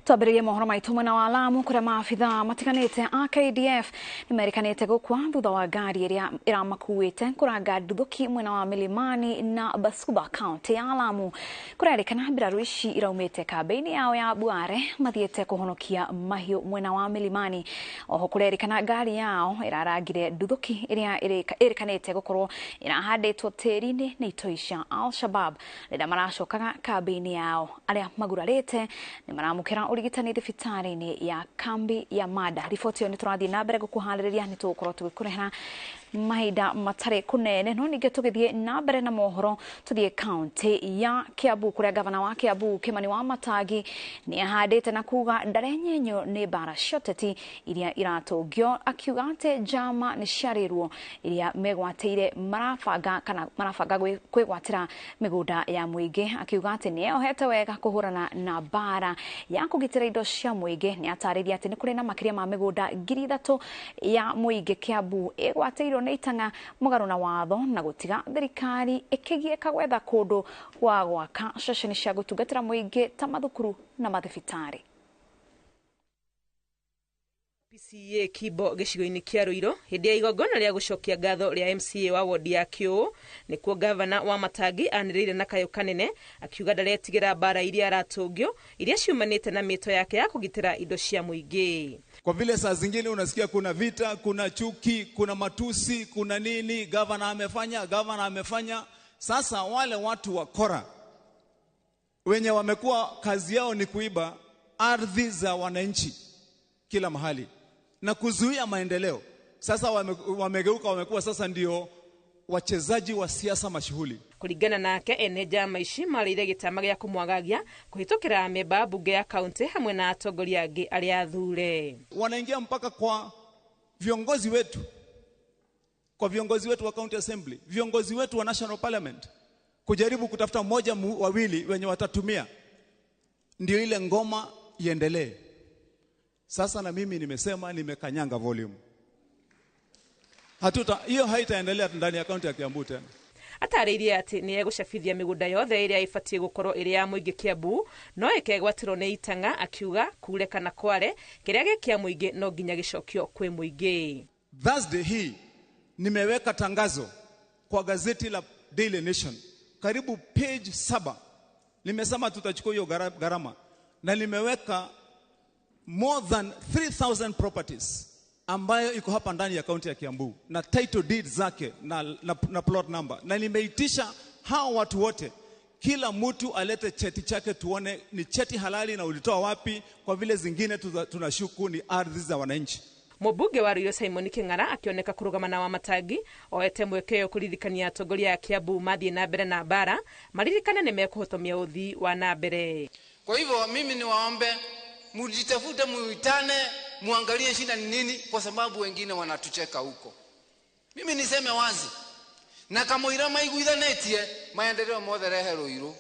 Twambĩrĩrie mohoro maitũ mwena wa Lamu kũrĩa maabithaa matiganĩte a KDF nĩmerikanĩte gũkua thutha wa ngari ĩrĩa ĩramakuĩte kũranga nduthũki mwena wa Milimani na Basuba kaunti ya Lamu. Kũrerĩkana mbirarũ ici iraumĩte kambĩ-inĩ yao ya Buare mathiĩte kũhonokia mahiũ mwena wa Milimani. Oho kũrerĩkana ngari yao ĩrarangire nduthũki ĩrĩa ĩrĩkanĩte gũkorwo ĩrahandĩtwo tĩri-inĩ nĩ itoi cia Al-Shabab rĩrĩa maracokaga kambĩ-inĩ yao. Arĩa magurarĩte nĩ maramũkĩra ũrigitani thibitarĩ-inĩ ya kambi ya Mada. Riboti ĩyo nĩ tũrathiĩ na mbere gũkũharĩrĩria, nĩ tũgũkorwo tũgĩkũrehera mahinda matarĩ kũnene. No ningĩ tũgĩthiĩ na mbere na mohoro, tũthiĩ kaunti ya Kiambu kũrĩa gavana wa Kiambu Kimani wa Matangi nĩ ahandĩte na kuga ndarenyenywo nĩ mbara cia ũteti iria iratũngio, akiuga atĩ njama nĩ ciarĩrwo iria megwatĩire marabanga kana marabanga kwĩgwatĩra mĩgũnda ya mũingĩ, akiuga atĩ nĩ eyohete wega kũhũrana na mbara ya kũgitĩra indo cia mũingĩ. Nĩ atarĩria atĩ nĩ kũrĩ na makĩria ma mĩgũnda 3,000 ya mũingĩ Kiambu ĩgwatĩirwo nĩ itang'a mũgarũ na watho na gũtiga thirikari ĩkĩgiĩka gwetha kũndũ gwa gwaka ceceni cia gũtungatĩra mũingĩ ta mathukuru na mathibitarĩ. PCA Kibo gĩcigo-inĩ kĩa Ruiru hĩndĩ ya igongona rĩa gũcokia ngatho rĩa MCA wa wodi ya Kĩũũ nĩkuo gavana wa Matangi anĩrĩire na kayũ kanene akiuga ndaretigĩra mbara iria aratũngio iria ciumanĩte na mĩto yake ya kũgitĩra indo cia mũingĩ. Kwa vile saa zingine unasikia kuna vita, kuna chuki, kuna matusi, kuna nini, gavana amefanya, gavana amefanya. Sasa wale watu wa kora wenye wamekuwa kazi yao ni kuiba ardhi za wananchi kila mahali na kuzuia maendeleo, sasa wamegeuka, wamekuwa sasa ndio wachezaji wa siasa mashuhuli. Kuringana nake ene njama ici marĩire gĩtama gĩa kũmwagagia kũhĩtũkĩra amemba a mbunge ya kaunti hamwe na atongoria angĩ arĩa athure. Wanaingia mpaka kwa viongozi wetu, kwa viongozi wetu wa county assembly, viongozi wetu wa national parliament, kujaribu kutafuta mmoja wawili wenye watatumia ndio ile ngoma iendelee. Sasa na mimi nimesema nimekanyanga volume. Hatuta, hiyo haitaendelea ndani ya kaunti ya Kiambu tena. Atarĩirie atĩ nĩ egũcabithia mĩgũnda yothe ĩrĩa ĩbatiĩ gũkorwo ĩrĩ ya mũingĩ Kiambu no ĩkegwatĩrwo nĩ itang'a, akiuga kure kana kware kĩrĩa gĩ kĩa mũingĩ no nginya gĩcokio kwĩ mũingĩ. Thursday hii nimeweka tangazo kwa gazeti la Daily Nation karibu page 7. Nimesema tutachukua hiyo gharama na nimeweka more than 3,000 properties ambayo iko hapa ndani ya kaunti ya Kiambu na title deed zake na plot number, na nimeitisha hao watu wote, kila mtu alete cheti chake tuone ni cheti halali na ulitoa wapi, kwa vile zingine tunashuku ni ardhi za wananchi. Mũmbunge wa Ruiru Simon King'ara akĩoneka kũrũgama na Wamatangi oete mweke ũyũ kũririkania atongoria a Kiambu mathiĩ na mbere na mbara maririkane nĩ mekũhotomia ũthii wa na mbere. Kwa hivyo mimi niwaombe mjitafute, muitane, muangalie shida ni nini, kwa sababu wengine wanatucheka huko. Mimi niseme wazi, na kamũira maiguithanĩtie maendeleo mothe rehe Ruiru,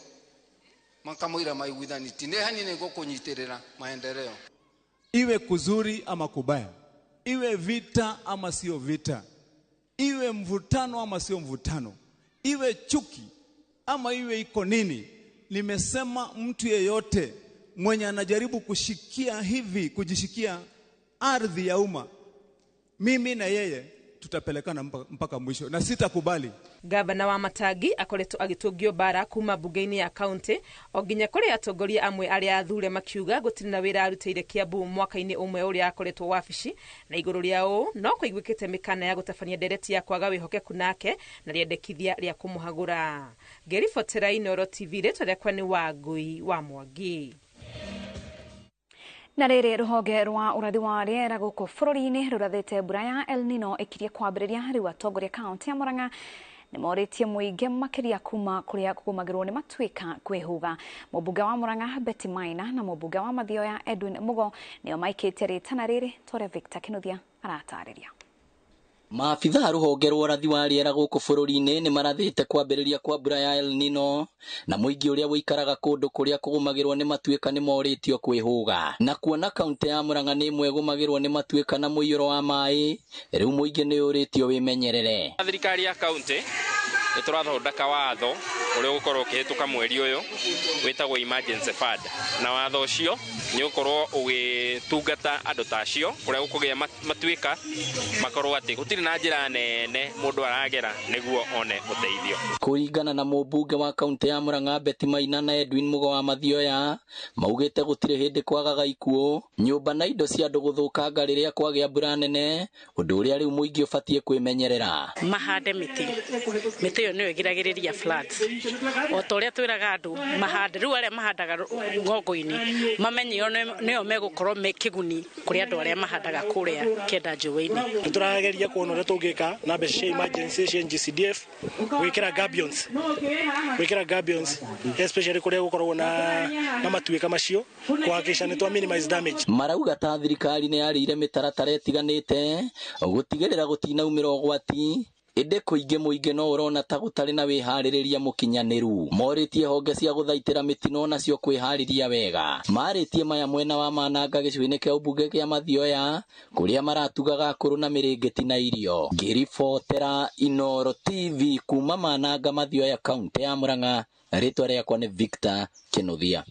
makamũira maiguithanĩtie nĩ hanini ngũkũnyitĩrĩra maendeleo. Iwe kuzuri ama kubaya, iwe vita ama sio vita, iwe mvutano ama sio mvutano, iwe chuki ama iwe iko nini, nimesema mtu yeyote mwenye anajaribu kushikia hivi, kujishikia ardhi ya umma, mimi na yeye tutapelekana mpaka mwisho na sitakubali. Gavana wa Matangi akoretwo agĩtũngio mbara kuma mbunge-inĩ ya kaunti o nginya kũrĩ atongoria amwe arĩa athure makiuga gũtirĩ na wĩra arutĩire Kiambu mwaka-inĩ ũmwe ũrĩa akoretwo wabici, na igũrũ rĩa ũũ no kũiguĩkĩte mĩkana ya gũtabania ndereti ya kwaga wĩhokeku nake na rĩendekithia rĩa kũmũhagũra. Ngĩribotera Inooro TV, rĩtwa rĩakwa nĩ Wangui wa Mwangi. Na rĩrĩ, rũhonge rwa ũrathi wa rĩera gũkũ bũrũri-inĩ rũrathĩte mbura ya El Nino ĩkirie kwambĩrĩria. Rĩu atongoria kaunti ya Murang'a nĩ morĩtie mũingĩ makĩria kuma kũrĩa kũgũmagĩrwo nĩ matuĩka kwĩhuga. Mũmbunge wa Murang'a Betty Maina na mũmbunge wa Mathioya Edwin Mugo nĩo maikĩtie rĩtana rĩrĩ ta ũrĩa Victor Kinuthia aratarĩria. Maabitha a rũhonge rwa ũrathi wa rĩera gũkũ bũrũri-inĩ nĩ marathĩte kwambĩrĩria kwa mbura ya El Nino na mũingĩ ũrĩa ũikaraga kũndũ kũrĩa kũgũmagĩrwo nĩ matuĩka nĩ morĩtio kwĩhũga. Na kuona kaunti ya Murang'a nĩ ĩmwe ĩgũmagĩrwo nĩ matuĩka na mũiyũro wa maĩ, rĩu mũingĩ nĩ ũrĩtio wĩmenyerere. Thirikari ya kaunti nĩ tũrathondeka watho Ũrĩa ũgũkorwo ũkĩhĩtũka mweri ũyũ wĩtagwo emergency fund, na watho ũcio nĩ ũgũkorwo ũgĩtungata andũ ta acio kũrĩa gũkũgĩa matuĩka makorwo atĩ gũtirĩ na njĩra nene mũndũ aragera nĩguo one ũteithio. Kũringana na mũmbunge wa kaunti ya Murang'a Betty Maina na Edwin Mugo wa Mathioya, maugĩte gũtirĩ hĩndĩ kwagaga ikuũ, nyũmba na indo cia andũ gũthũkanga rĩrĩa kwagĩa mbura nene, ũndũ ũrĩa rĩu mũingĩ ũbatiĩ kwĩmenyerera. Mahande mĩtĩ, mĩtĩ ĩyo nĩyo ĩgiragĩrĩria floods. O ta ũrĩa twĩraga andũ mahande, rĩu arĩa mahandaga ng'ongo-inĩ mamenye ĩyo nĩyo megũkorwo me kĩguni kũrĩ andũ arĩa mahandaga kũrĩa kĩenda njũĩ-inĩ. Nĩtũrageria kuona ũrĩa tũngĩka na mbeca cia emergency cia NGCDF gwĩkĩra gabions, gwĩkĩra gabions especially kũrĩa gũkoragwo na matuĩka macio kuhakikisha nĩ twa minimize damage. Marauga ta thirikari nĩ yarĩire mĩtaratara ĩtiganĩte gũtigĩrĩra gũtinaumĩra ũgwati, ĩndĩ kũingĩ mũingĩ no ũrona ta gũtarĩ na wĩharĩrĩria mũkinyanĩru. Morĩtie honge cia gũthaitĩra mĩtino nacio kwĩharĩria wega. Marĩtie maya mwena wa Mananga gĩcigo-inĩ kĩa ũmbunge kĩa Mathioya kũrĩa maratugaga akũrũ na mĩrĩngĩti na irio. Ngĩribotera Inooro TV kuma Mananga, Mathioya, kaunti ya Murang'a, rĩtwa rĩakwa nĩ Victor Kinuthia.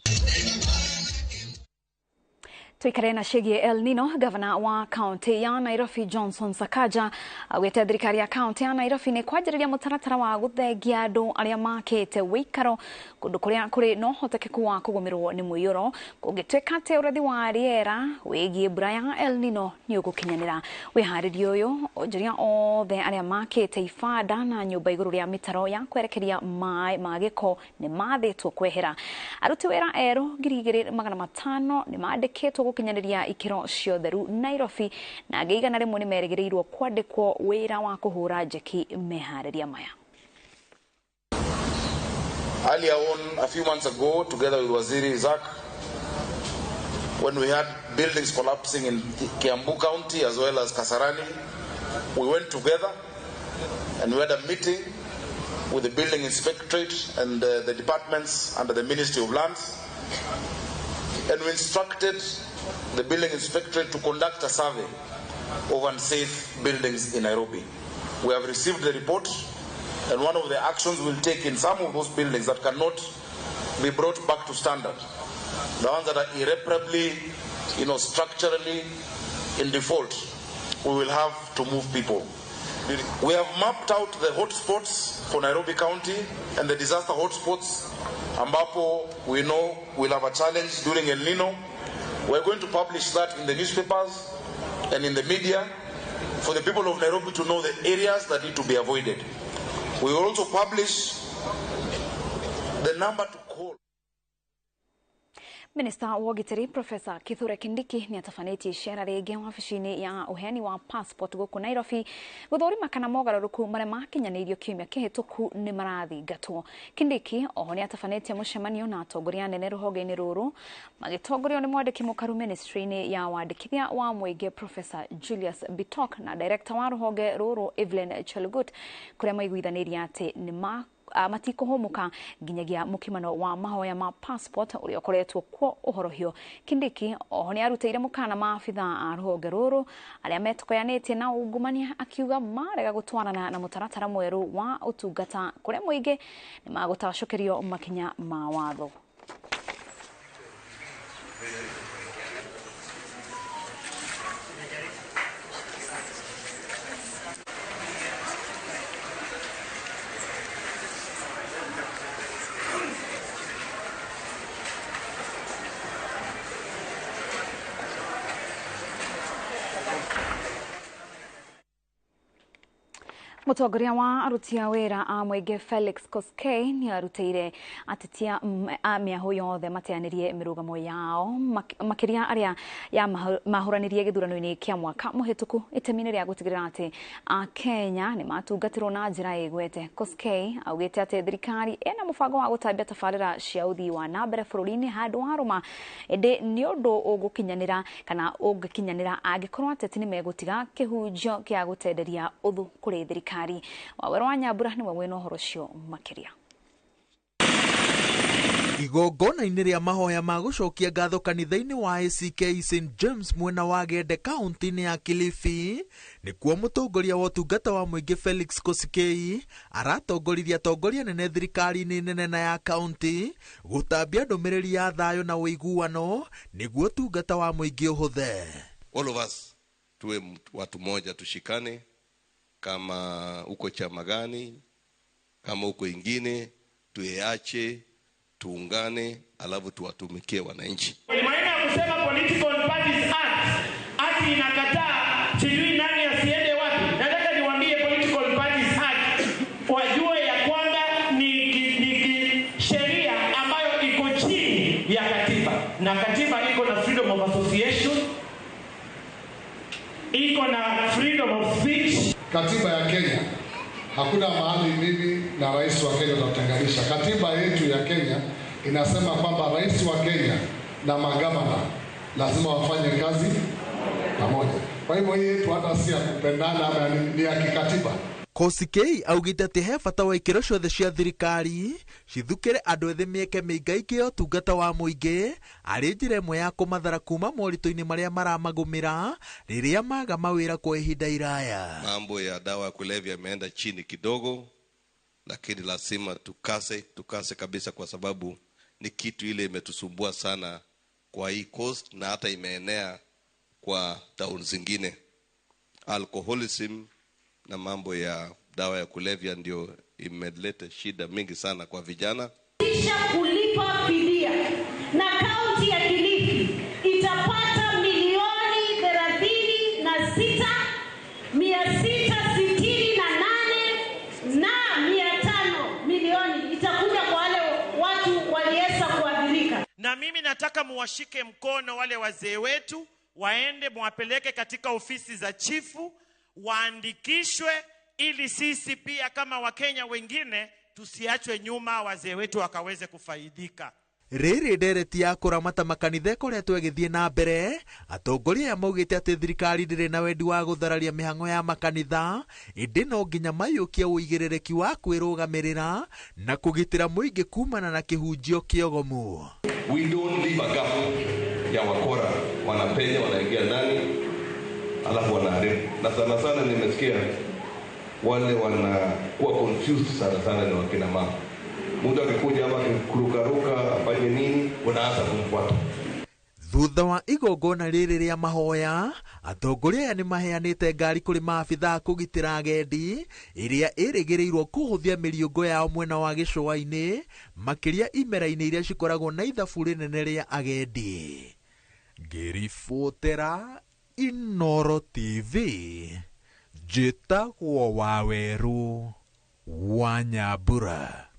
Tuikare na ciĩgiĩ El Nino. Gavana wa kaunti ya Nairobi Johnson Sakaja augĩte thirikari ya kaunti ya Nairobi nĩ kwanjĩrĩria mũtaratara wa gũthengia andũ arĩa makĩte wĩikaro kũndũ kũrĩa kũrĩ na ũhotekeku wa kũgũmĩrwo nĩ mũiyũro kũngĩtuĩka atĩ ũrathi wa rĩera wĩgiĩ mbura ya El Nino nĩ ũgũkinyanĩra. Wĩharĩria ũyũ onjoria othe arĩa makĩte ibanda na nyũmba igũrũ rĩa mĩtaro ya kwerekeria maĩ ma gĩko nĩ mathĩtwo kwehera. Aruti wĩra erũ 2500 nĩ mandĩkĩtwo gũkinyanĩria ikĩro cia ũtheru Nairobi, na angĩ 100 nĩ merĩgĩrĩirwo kwandĩkwo wĩra wa kũhũra njeki meharĩria maya. Earlier on, a few months ago, together with Waziri Isaac, when we had buildings collapsing in Kiambu County as well as Kasarani, we went together and we had a meeting with the building inspectorate and the departments under the Ministry of Lands, and we instructed the building inspectorate to conduct a survey of unsafe buildings in Nairobi. We have received the report, and one of the actions we'll take in some of those buildings that cannot be brought back to standard, the ones that are irreparably, structurally in default, we will have to move people. We have mapped out the hotspots for Nairobi County and the disaster hotspots, ambapo we know we'll have a challenge during El Nino. We're going to publish that in the newspapers and in the media for the people of Nairobi to know the areas that need to be avoided. We will also publish the number to call. Minista wa ũgitĩri Professor Kithure Kindiki nĩ atabanĩtie icera rĩngĩ wabici-inĩ ya ũheani wa passport gũkũ Nairobi gũthũrima kana mogarũrũku marĩa makinyanĩirio kiumia kĩhĩtũku nĩ marathingatwo. Kindiki oho nĩ atabanĩtie mũcemanio na atongoria anene rũhonge-inĩ rũrũ magĩtongorio nĩ mwandĩki mũkaru ministry-inĩ ya wandĩkithia wa mũingĩ Professor Julius Bitok na director wa rũhonge rũrũ Evelyn Chelugut, kũrĩa maiguithanĩirie atĩ nĩ matikũhũmũka nginyagia mũkimano wa mahoya ma passport ũrĩa ũkoretwo kuo ũhorohio. Kindiki oho nĩ arutĩire mũkana maabitha a rũhonge rũrũ arĩa metokoyanĩtie na ungumania, akiuga marega gũtwarana na mũtaratara mwerũ wa ũtungata kũrĩa mũingĩ nĩ magũtacũkĩrio makinya ma watho. Mũtongoria wa aruti a wĩra a mũingĩ Felix Koskei nĩ arutĩire atetia a mĩahũ yothe mateanĩrie mĩrũgamo yao makĩria arĩa ya mahũranĩrie gĩthurano-inĩ kĩa mwaka mũhĩtũku itemi-inĩ rĩa gũtigĩrĩra atĩ Akenya nĩ matungatĩrwo na njĩra ĩgwete. Koskei augĩte atĩ thirikari ĩna mũbango wa gũtambia tabarĩra cia ũthii wa na mbere bũrũri-inĩ handũ wa rũma, ĩndĩ nĩ ũndũ ũgũkinyanĩra kana ũngĩkinyanĩra angĩkorwo ateti nĩ megũtiga kĩhunjio kĩa gũtenderia ũthũ kũrĩ thirikari. Waweru wa Nyambura nĩwe wĩna ũhoro ũcio makĩria. Igongona-inĩ rĩa mahoya ma gũcokia ngatho kanitha-inĩ wa ACK St James mwena wa Gende kaunti-inĩ ya Kilifi, nĩkuo mũtongoria wa ũtungata wa mũingĩ Felix Koskei aratongoririe atongoria nene thirikari-inĩ nene na ya kaunti gũtambia ndũmĩrĩri ya thayũ na ũiguano nĩguo ũtungata wa mũingĩ ũhũthe. All of us tuwe watu moja, tushikane. Kama uko chama gani, kama uko ingine, tueache, tuungane, alafu tuwatumikie wananchi. Maneno ya kusema Political Parties Act ati inakataa sijui nani asiende wapi. Nataka niwaambie Political Parties Act wajue ya kwamba ni sheria ambayo iko chini ya katiba, na katiba iko na freedom of association, iko na freedom of speech. Katiba ya Kenya hakuna mahali mimi na rais wa Kenya tutatenganisha. Katiba yetu ya Kenya inasema kwamba rais wa Kenya na magavana lazima wafanye kazi pamoja. Kwa hivyo hii yetu hata si ya kupendana ama ni ya kikatiba. Koskei augĩte atĩ he bata wa ikĩro ciothe cia thirikari cithukĩre andũ ethĩ mĩeke mĩingaingĩ ya ũtungata wa mũingĩ arĩ njĩra ĩmwe ya kũmathara kuma moritũ-inĩ marĩa maramagũmĩra rĩrĩa maga mawĩra kwa ihinda iraya. Mambo ya dawa ya kulevya yameenda chini kidogo, lakini lazima tukase kabisa, kwa sababu ni kitu ile imetusumbua sana kwa hii coast na hata imeenea kwa town zingine. Alcoholism na mambo ya dawa ya kulevya ndio imeleta shida mingi sana kwa vijana. Kisha kulipa fidia na kaunti ya Kilifi itapata milioni 36,668 na 500 milioni itakuja kwa wale watu waliweza kuadhirika. Na mimi nataka muwashike mkono wale wazee wetu, waende muwapeleke katika ofisi za chifu waandikishwe, ili sisi pia kama Wakenya wengine tusiachwe nyuma, wazee wetu wakaweze kufaidika. Rĩrĩ ndereti ya kũramata makanitha ĩkoretwo ĩgĩthiĩ na mbere, atongoria aya maugĩte atĩ thirikari ndĩrĩ na wendi wa gũthararia mĩhang'o ya makanitha, ĩndĩ no nginya maiyũkie ũigĩrĩrĩki wa kwĩrũgamĩrĩra na kũgitĩra mũingĩ kumana na kĩhunjio kĩogomu. We don't leave a gap ya wakora, wanapenya wanaingia ndani alafu wanaharibu. Na sana sana nimesikia wale wanakuwa confused sana sana ni wakina mama. Mtu akikuja hapa akikurukaruka afanye nini, unaanza kumfuata. Thutha wa igongona rĩrĩ rĩa mahoya, atongoria aya nĩmaheanĩte ngari kũrĩ maabithaa kũgitĩra agendi ĩrĩa ĩrĩgĩrĩirwo kũhũthia mĩriũngũ yao mwena wa gĩcũa-inĩ, makĩria imera-inĩ iria cikoragwo na ithabu rĩnene rĩa agendi. Ngĩribotera Inoro TV, njĩtagwo Waweru wa Nyambura.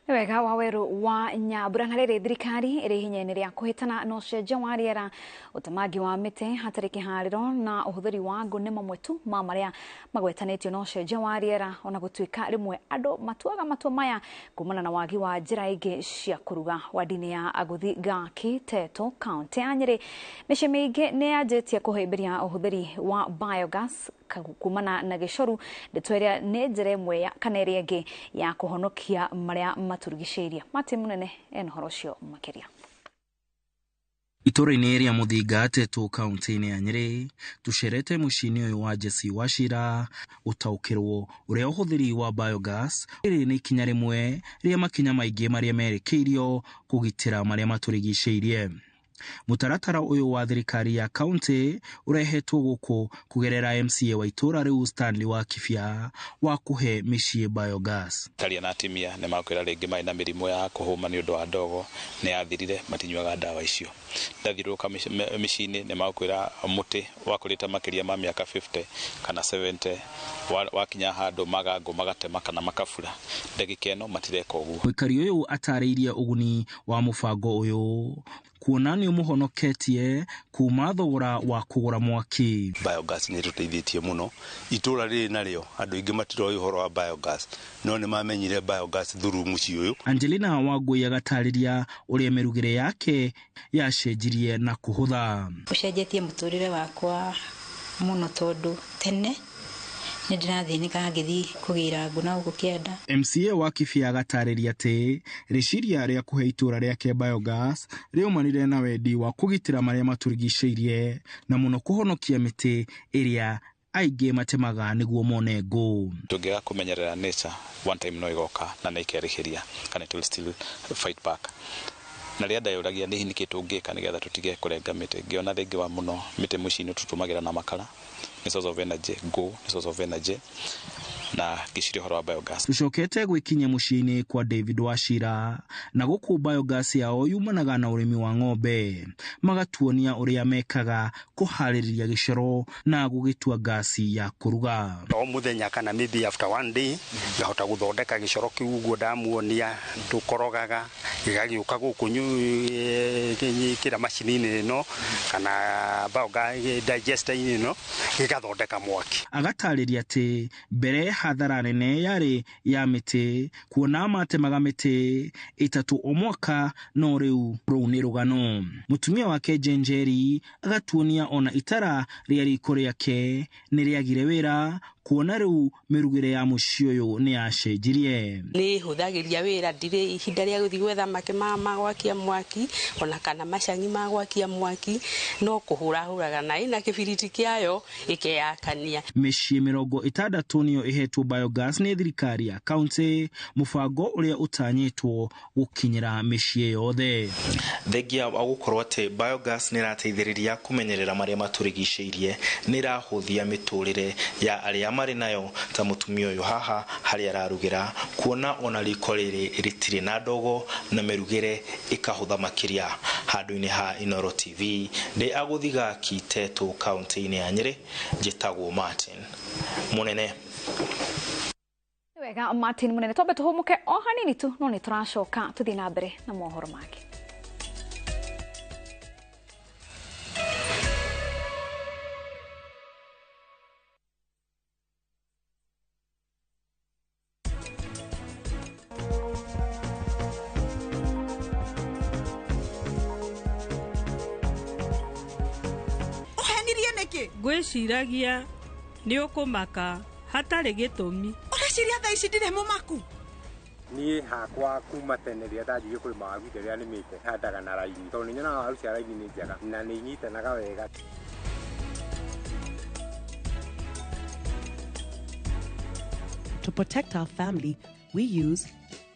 Wega Waweru wa Nyambura. Na rĩrĩ thirikari ĩrĩ hinya-inĩ rĩa kũhĩtana na ũcenjia wa rĩera, ũtemangi wa mĩtĩ hatarĩ kĩharĩro na ũhũthĩri wa ngũ nĩ mamwe tu ma marĩa magwetanĩtio na ũcenjia wa rĩera, ona gũtuĩka rĩmwe andũ matuaga matua maya kumana na wagi wa njĩra ingĩ cia kũruga. Wadi-inĩ ya Aguthi Gaki, Teto, kaunti ya Nyĩrĩ, mĩciĩ mĩingĩ nĩ yanjĩtie kũhĩmbĩria ũhũthĩri wa biogas kumana na gĩcoru, ndeto ĩrĩa nĩ njĩra ĩmwe kana ĩrĩa ĩngĩ ya kũhonokia marĩa maturigicĩirie. Martin Munene ena ũhoro ũcio makĩria. Itũũra-inĩ rĩa Mũthinga, Teto, kaunti-inĩ ya Nyĩrĩ, tũcerete mũciĩ-inĩ ũyũ wa Jesse Wachira gũtaũkĩrwo ũrĩa ũhũthĩri wa biogas rĩrĩ nĩ ikinya rĩmwe rĩa makinya maingĩ marĩa merekeirio kũgitĩra marĩa matũrigicĩirie. Mũtaratara ũyũ wa thirikari ya kaunti ũrehetwo gũkũ kũgerera MCA wa itũũra rĩu Stanley wa Kibia wa kũhe mĩciĩ biogas. Taria na atimia nĩ makwĩra rĩngĩ marĩ na mĩrimũ ya kũhũma nĩ ũndũ wa ndogo nĩ yathirire, matinyuaga ndawa icio. Ndathiũrũrũka mĩciĩ-inĩ nĩ makwĩra mũtĩ wakũrĩte makĩria ma mĩaka 50 kana 70 wakinya handũ magango magatema kana makabura, ndagĩka ĩno matireka ũguo. Mũikari ũyũ atarĩirie ũguni wa mũbango ũyũ kuona nĩ ũmũhonoketie kuma thogora wa kũgũra mwaki. Biogas nĩ ĩtũteithĩtie mũno itũũra rĩrĩ narĩo andũ aingĩ matiroĩ ũhoro wa biogas no nĩ mamenyire biogas through mũciĩ ũyũ. Angelina Wangui agatarĩria ũrĩa mĩrugĩre yake yacenjirie na kũhũtha. Ũcenjetie mũtũrĩre wakwa mũno tondũ tene Nĩ ndĩrathĩnĩka ngĩthiĩ kũgĩra ngũ na gũkũ kĩanda. MCA wa Kibia agatarĩria atĩ rĩciria rĩa kũhe itũũra rĩake biogas rĩaumanire na wendi wa kũgitĩra marĩa matũrigicĩirie na mũno kũhonokia mĩtĩ ĩrĩa aingĩ matemaga nĩguo mone ngũ. Tũngĩaga kũmenyerera nature one time no ĩgoka na nĩ ĩkerĩhĩria kana it will still fight back. Na rĩrĩa ndeyũragia nĩ hihi nĩkĩ tũngĩka nĩgetha tũtige kũrenga mĩtĩ, ngĩona rĩngĩ wa mũno mĩtĩ mũciĩ-inĩ tũtũmagĩra na makara nĩ source of energy, ngũ nĩ source of energy, na ngĩciria ũhoro wa biogas. Tucokete gwĩkinyia mũciĩ-inĩ kwa David Wachira na gũkũ biogas yao yumanaga na ũrĩmi wa ng'ombe, magatuonia ũrĩa mekaga kũharĩrĩria gĩcoro na gũgĩtua gasi ya kũruga. O mũthenya kana maybe after one day ngahota gũthondeka gĩcoro kĩu ũguo ndamuonia, tũkorogaga gĩgagĩũka gũkũ kĩra macini-inĩ ĩno kana biogas digester-inĩ ĩno gĩgathondeka mwaki. Agatarĩria atĩ mbere hathara nene yarĩ ya mĩtĩ, kuona matemaga mĩtĩ 3 o mwaka, no rĩu rũu nĩ rũgano. Mũtumia wake Jenjeri agatuonia ona itara rĩa riko rĩake nĩ rĩagire wĩra, kuona rĩu mĩrugĩre ya mũciĩ ũyũ nĩ yacenjirie. Nĩ hũthagĩria wĩra, ndirĩ ihinda rĩa gũthiĩ gwetha makĩ ma gwakia mwaki ona kana macangi ma gwakia mwaki, no kũhũra hũraga na ĩna kĩbiriti kĩayo ĩkeyakania. Mĩciĩ 60 nĩyo ĩhetwo biogas nĩ thirikari ya kaunti, mũbango ũrĩa ũtanyĩtwo gũkinyĩra mĩciĩ yothe. Thengia wa gũkorwo atĩ biogas nĩ ĩrateithĩrĩria kũmenyerera marĩa matũrigicĩirie, nĩ ĩrahũthia mĩtũrĩre ya arĩa marĩ nayo ta mũtumia ũyũ haha harĩa ararugĩra, kuona ona riko rĩrĩ rĩtirĩ na ndogo na mĩrugĩre ĩkahũtha makĩria. Handũ-inĩ ha Inooro TV ndĩ agũthiga Kiteto kaunti-inĩ ya Nyĩrĩ, njĩtagwo Martin Mũnene. Wega Martin Mũnene, twambe tũhũmũke o hanini tu no nĩ tũracoka tũthiĩ na mbere na mohoro mangĩ. Ngwĩciragia nĩ ũkũmaka hatarĩ gĩtũmi. Ũreciria thaa ici ndirĩ mũmaku? Niĩ hakwa kuma tene rĩrĩa ndanjirie kũrĩma waru ihinda rĩrĩa nĩmĩte handaga na raini, tondũ nĩnyonaga waru cia raini nĩ njega na nĩ inyitanaga wega. To protect our family, we use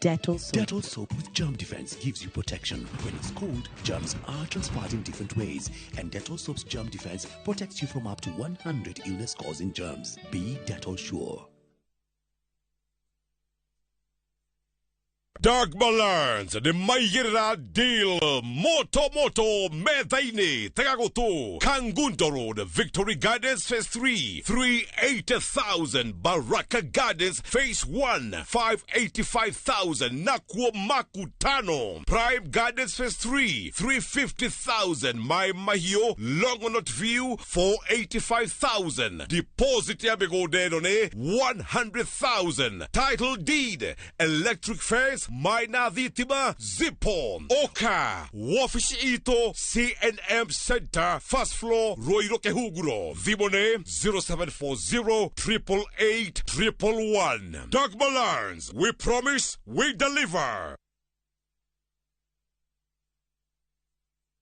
Dettol soap. Dettol soap with germ defense gives you protection. When it's cold, germs are transferred in different ways, and Dettol soap's germ defense protects you from up to 100 illness-causing germs. Be Dettol sure. Doug Malans nĩ maigĩrĩra deal moto moto metha-inĩ tega gũtũ Kangundo Road, Victory Gardens Phase 3 380,000, Baraka Gardens Phase 1 585,000, Nakuo Makutano Prime Gardens Phase 3 350,000, Mai Mahiu Longonot View 485,000, deposit ya mĩgũnda ĩno nĩ 100,000, title deed, electric fence, Maina Thitima Zipo Oka Wabici itũ CNM Center First Floor Ruiru Kihunguro. Thimũ nĩ 0740 888 111. Dogma Learns. We promise, we deliver.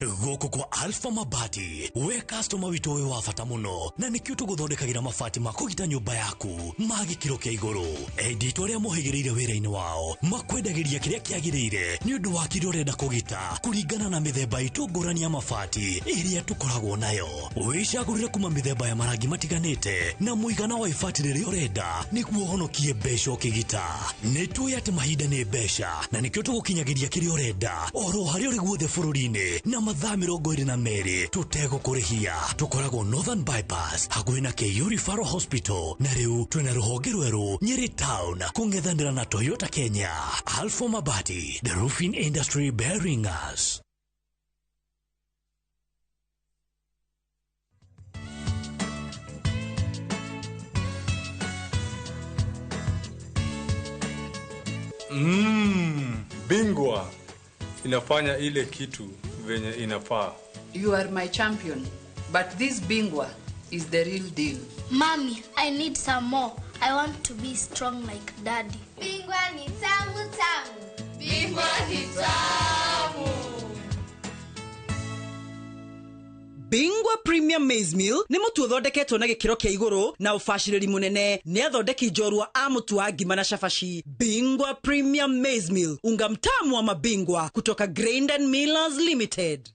Gũkũ kwa Alpha Mabati we customer witũ wĩ wa bata mũno na nĩkĩo tũgũthondekagĩra mabati ma kũgita nyũmba yaku ma gĩkĩro kĩa igũrũ. Endi itũ arĩa mohĩgĩrĩire wĩra-inĩ wao makwendagĩria kĩrĩa kĩagĩrĩire nĩ ũndũ wa kĩrĩa ũrenda kũgita kũringana na mĩthemba itũ ngũrani ya mabati ĩrĩa tũkoragwo nayo. Wĩcagũrĩre kuma mĩthemba ya marangi matiganĩte na mũigana wa ibati rĩrĩa ũrenda nĩguo ũhonokie mbeca ũkĩgita. Nĩ tũĩ atĩ mahinda nĩ mbeca na nĩkĩo tũgũkinyagĩria kĩrĩa ũrenda oro harĩa ũrĩ guothe bũrũri-inĩ na mathaa 22 tũtegũkũrĩhia. Tũkoragwo Northern Bypass hakuhĩ na KU Referral Hospital na rĩu twĩna rũhonge rwerũ Nyeri Town kũng'ethanĩra na Toyota Kenya. Alpha Mabati, the roofing industry bearing us. Bingwa inafanya ile kitu venye inafaa. You are my champion, but this Bingwa is the real deal. Mommy, I need some more. I want to be strong like daddy. Bingwa ni tamu tamu. Bingwa ni tamu. Bingwa Premium Maize Meal nĩ mũtu ũthondeketwo na gĩkĩro kĩa igũrũ na ũbacĩrĩri mũnene nĩ athondeki njorua a mũtu wa ngima na cabaci. Bingwa Premium Maize Meal, unga mtamu wa mabingwa kutoka Grain and Millers Limited.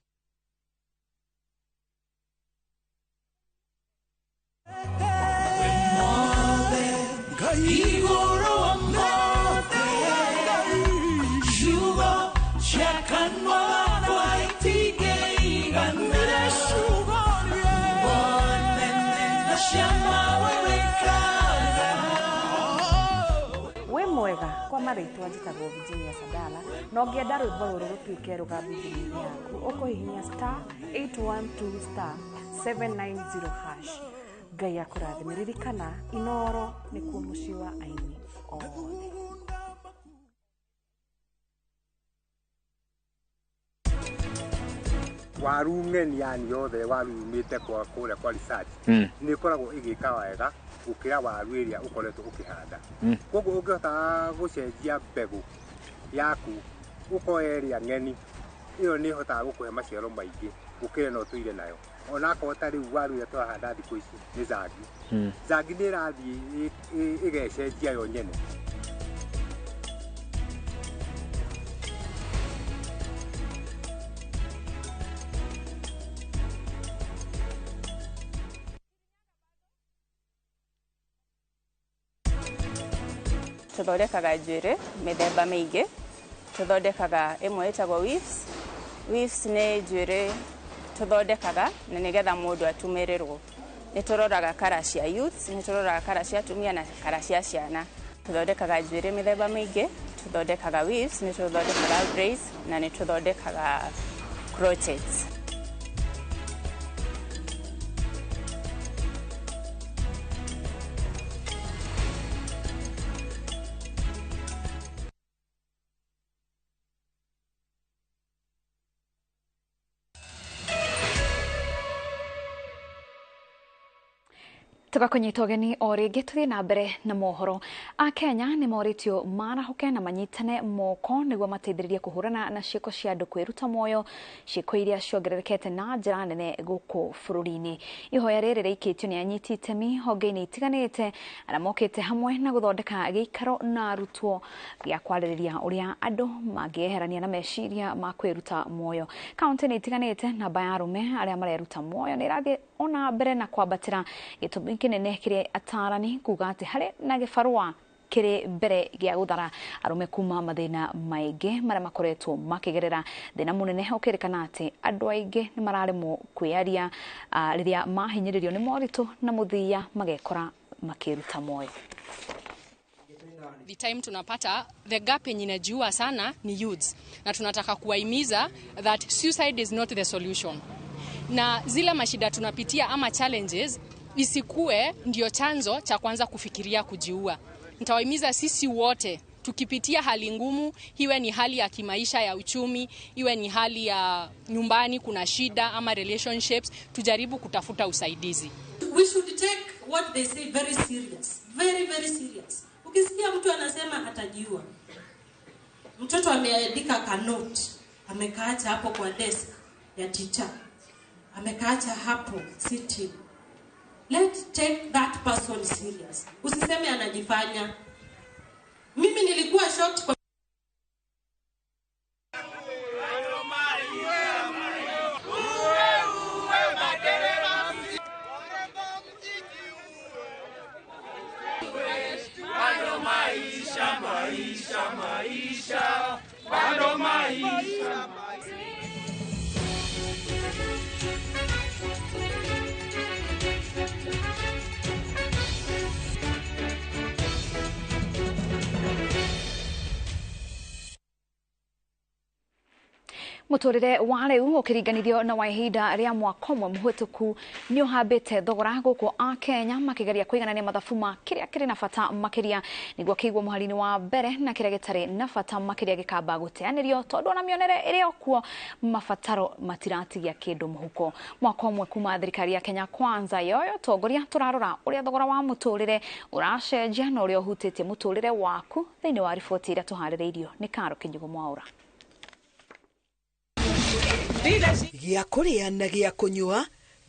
Wĩ mwega kwa marĩtwa njĩtagwo Virginia Sadala na ũngĩenda rwĩmbo rũrũ rũtuĩke rũgambi thimũ-inĩ yaku ũkũhihinya star 812 star 790 hash. Ngai akũrathime. Ririkana Inoro nĩkuo mũciĩ wa aini othe. Waru ng'eni yani yothe waru yumĩte kwa kũrĩa kwa research nĩ ĩkoragwo ĩgĩka wega gũkĩra waru ĩrĩa ũkoretwo ũkĩhanda. Koguo ũngĩhota gũcenjia mbegũ yaku ũkoya ĩrĩa ng'eni ĩyo nĩ ĩhotaga gũkũhe maciaro maingĩ gũkĩra ĩno ũtũire nayo. Onakorwo ta rĩu waru ĩrĩa tũrahanda thikũ ici nĩ zangi, zangi nĩ ĩrathiĩ ĩgecenjia yo nyene. Tũthondekaga njuĩrĩ mĩthemba mĩingĩ. Tũthondekaga ĩmwe ĩtagwo weaves. Weaves nĩ njuĩrĩ tũthondekaga na nĩgetha mũndũ atumĩrĩrwo. Nĩ tũroraga kara cia youths, nĩ tũroraga kara cia atumia na kara cia ciana. Tũthondekaga njuĩrĩ mĩthemba mĩingĩ, tũthondekaga weaves, nĩ tũthondekaga braids na nĩ tũthondekaga crochets. Tugakunyita ũgeni o rĩngĩ tũthiĩ na mbere na mohoro. Akenya nĩ morĩtio marahũke na manyitane moko nĩguo mateithĩrĩrie kũhũrana na ciĩko cia andũ kwĩruta muoyo, ciĩko iria ciongererekete na njĩra nene gũkũ bũrũri-inĩ. Ihoya rĩrĩ rĩikĩtio nĩ anyiti itemi honge-inĩ itiganĩte arĩa mokĩte hamwe na gũthondeka gĩikaro na arutwo gĩa kwarĩrĩria ũrĩa andũ mangĩeherania na meciria ma kwĩruta muoyo. Kaunti-inĩ itiganĩte namba ya arũme arĩa mareruta muoyo nĩ ĩrathiĩ ona mbere na kwambatĩra, gĩtũmi kĩnene kĩrĩ atarani kuga atĩ harĩ na gĩbarũa kĩrĩ mbere gĩa gũthara arũme kuma mathĩna maingĩ marĩa makoretwo makĩgerera. Thĩna mũnene ũkĩrĩkana atĩ andũ aingĩ nĩ mararemwo kwĩyaria rĩrĩa mahinyĩrĩrio nĩ moritũ na mũthia magekora makĩruta muoyo. The time tunapata the gap yenye inajiua sana ni youths, na tunataka kuwahimiza that suicide is not the solution, na zile mashida tunapitia ama challenges isikue ndio chanzo cha kwanza kufikiria kujiua. Nitawahimiza sisi wote tukipitia hali ngumu, iwe ni hali ya kimaisha ya uchumi, iwe ni hali ya nyumbani kuna shida ama relationships, tujaribu kutafuta usaidizi. We should take what they say very serious. Very, very serious. Ukisikia mtu anasema atajiua, mtoto ameandika ka note, amekaacha hapo kwa desk ya teacher, amekaacha hapo sitting. Let's take that person serious. Usiseme anajifanya. Mimi nilikuwa shocked kwa Muturire wa riu ukiringanithio na wa ihinda ria mwaka ũmwe mũhĩtũku nĩ ũhambĩte thogora gũkũ a Kenya makigeria kũiganania mathabu ma kĩrĩa kĩrĩ na bata makĩria nĩguo kĩigwo mũhari-inĩ wa mbere na kĩrĩa gĩtarĩ na bata makĩria gĩkamba gũteanĩrio tondũ ona mĩonere ĩrĩ okuo mabataro matiratigia kĩndũ mũhuko. Mwaka ũmwe kuma thirikari ya Kenya Kwanza yoyo tongoria tũrarora ũrĩa thogora wa mũtũrĩre ũracenjia na ũrĩa ũhutĩtie mũtũrĩre waku thĩinĩ wa riboti ĩrĩa tũharĩrĩirio nĩ Karo Kĩnyugo Mwaura. Gĩa kũrĩa na gĩa kũnyua,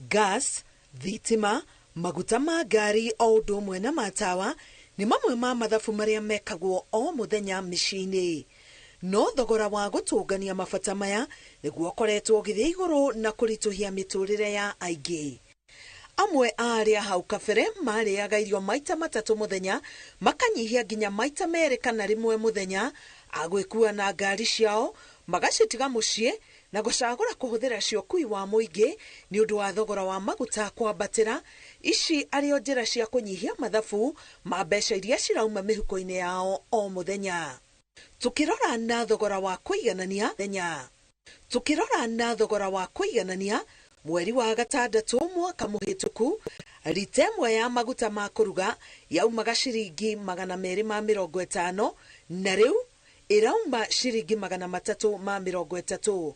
gas, thitima, maguta ma ngari o ũndũ ũmwe na matawa nĩ mamwe ma mathabu marĩa mekagwo o mũthenya mĩciĩ-inĩ. No thogora wa gũtũngania mabata maya nĩguo ũkoretwo ũgĩthiĩ igũrũ na kũritũhia mĩtũrĩre ya aingĩ. Amwe a arĩa hau kabere marĩaga irio maita matatũ mũthenya makanyihia nginya maita merĩ kana rĩmwe mũthenya, agwĩkua na ngari ciao magacitiga mũciĩ na gũcagũra kũhũthĩra cia ũkui wa mũingĩ nĩ ũndũ wa thogora wa maguta kwambatĩra. Ici arĩ o njĩra cia kũnyihia mathabu ma mbeca iria cirauma mĩhuko-inĩ yao o mũthenya. Tukĩrora na thogora wa kũiganania thenya. Tukĩrora na thogora wa kũiganania mweri wa gatandatũ mwaka mũhĩtũku rita ĩmwe ya maguta ma kũruga yaumaga ciringi 250 na rĩu ĩrauma ciringi 330.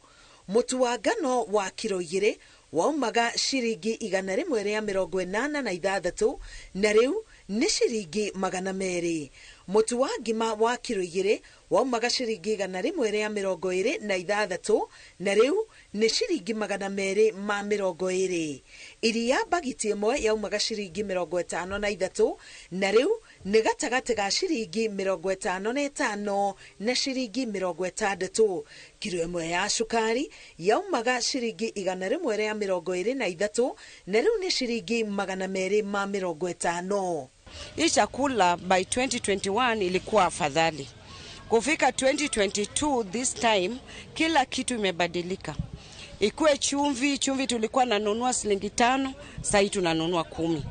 Mũtu wa ngano wa kiro 2 waumaga ciringi 186 na rĩu nĩ ciringi 200. Mũtu wa ngima wa kiro 2 waumaga ciringi 126 na rĩu nĩ ciringi 220. Iria bagiti ĩmwe yaumaga ciringi 53 na rĩu nĩ gatagatĩ ga ciringi 55 na ciringi 60. Kiro ĩmwe ya cukari yaumaga ciringi 123 na rĩu nĩ ciringi 250. Hii chakula by 2021 ilikuwa afadhali. Kufika 2022 this time kila kitu imebadilika. Ikuwe chumvi, chumvi tulikuwa nanunua shilingi 5, sasa tunanunua 10.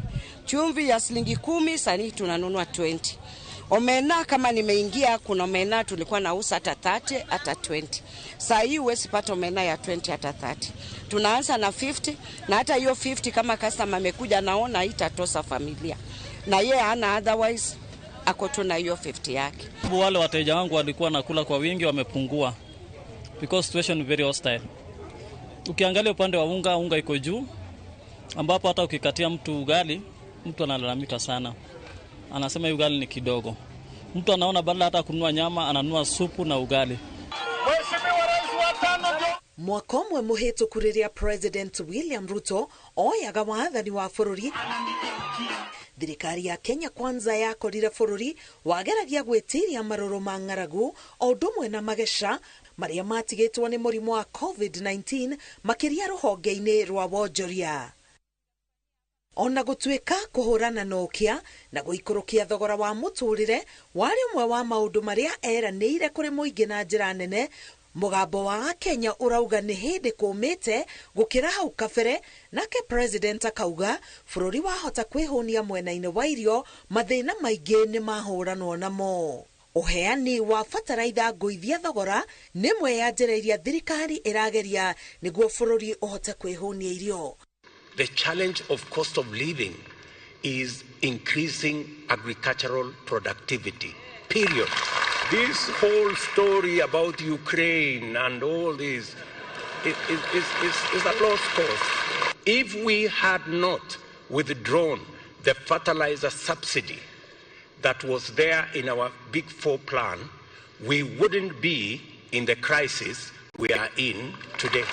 Chumvi ya shilingi 10, sasa tunanunua 20. Omena kama nimeingia kuna omena tulikuwa nauza hata 30 hata 20. Sasa hii huwezi pata omena ya 20 hata 30. Tunaanza na 50 na hata hiyo 50 kama customer amekuja naona itatosa familia. Na yeye hana otherwise ako tu na hiyo 50 yake. Wale wateja wangu walikuwa nakula kwa wingi wamepungua because situation very hostile. Ukiangalia upande wa unga, unga iko juu ambapo hata ukikatia mtu ugali, mtu analalamika sana. Anasema ugali ni kidogo. Mtu anaona badala hata kununua nyama ananunua supu na ugali. Mwaka ũmwe mũhĩtũku rĩrĩa President William Ruto oyaga wathani wa bũrũri, thirikari ya Kenya Kwanza yakorire bũrũri wageragia gwĩtiria marũrũ ma ng'aragu o ũndũ ũmwe na mageca marĩa matigĩtwo nĩ mũrimũ wa COVID-19 makĩria rũhonge-inĩ rwa wonjoria. Ona gũtuĩka kũhũrana na ũkĩa na gũikũrũkia thogora wa mũtũrĩre warĩ ũmwe wa maũndũ marĩa eranĩire kũrĩ mũingĩ na njĩra nene, mũgambo wa Kenya ũrauga nĩ hĩndĩ kũmĩte gũkĩra hau kabere, nake president akauga bũrũri wahota kwĩhũnia mwena-inĩ wa irio mathĩna maingĩ nĩ mahũranwo namo. Ũheani wa bataraitha ngũithia thogora nĩ ĩmwe ya njĩra iria thirikari ĩrageria nĩguo bũrũri ũhote kwĩhũnia irio. The challenge of cost of living is increasing agricultural productivity, period. This whole story about Ukraine and all this is a lost cause. If we had not withdrawn the fertilizer subsidy that was there in our Big Four plan, we wouldn't be in the crisis we are in today.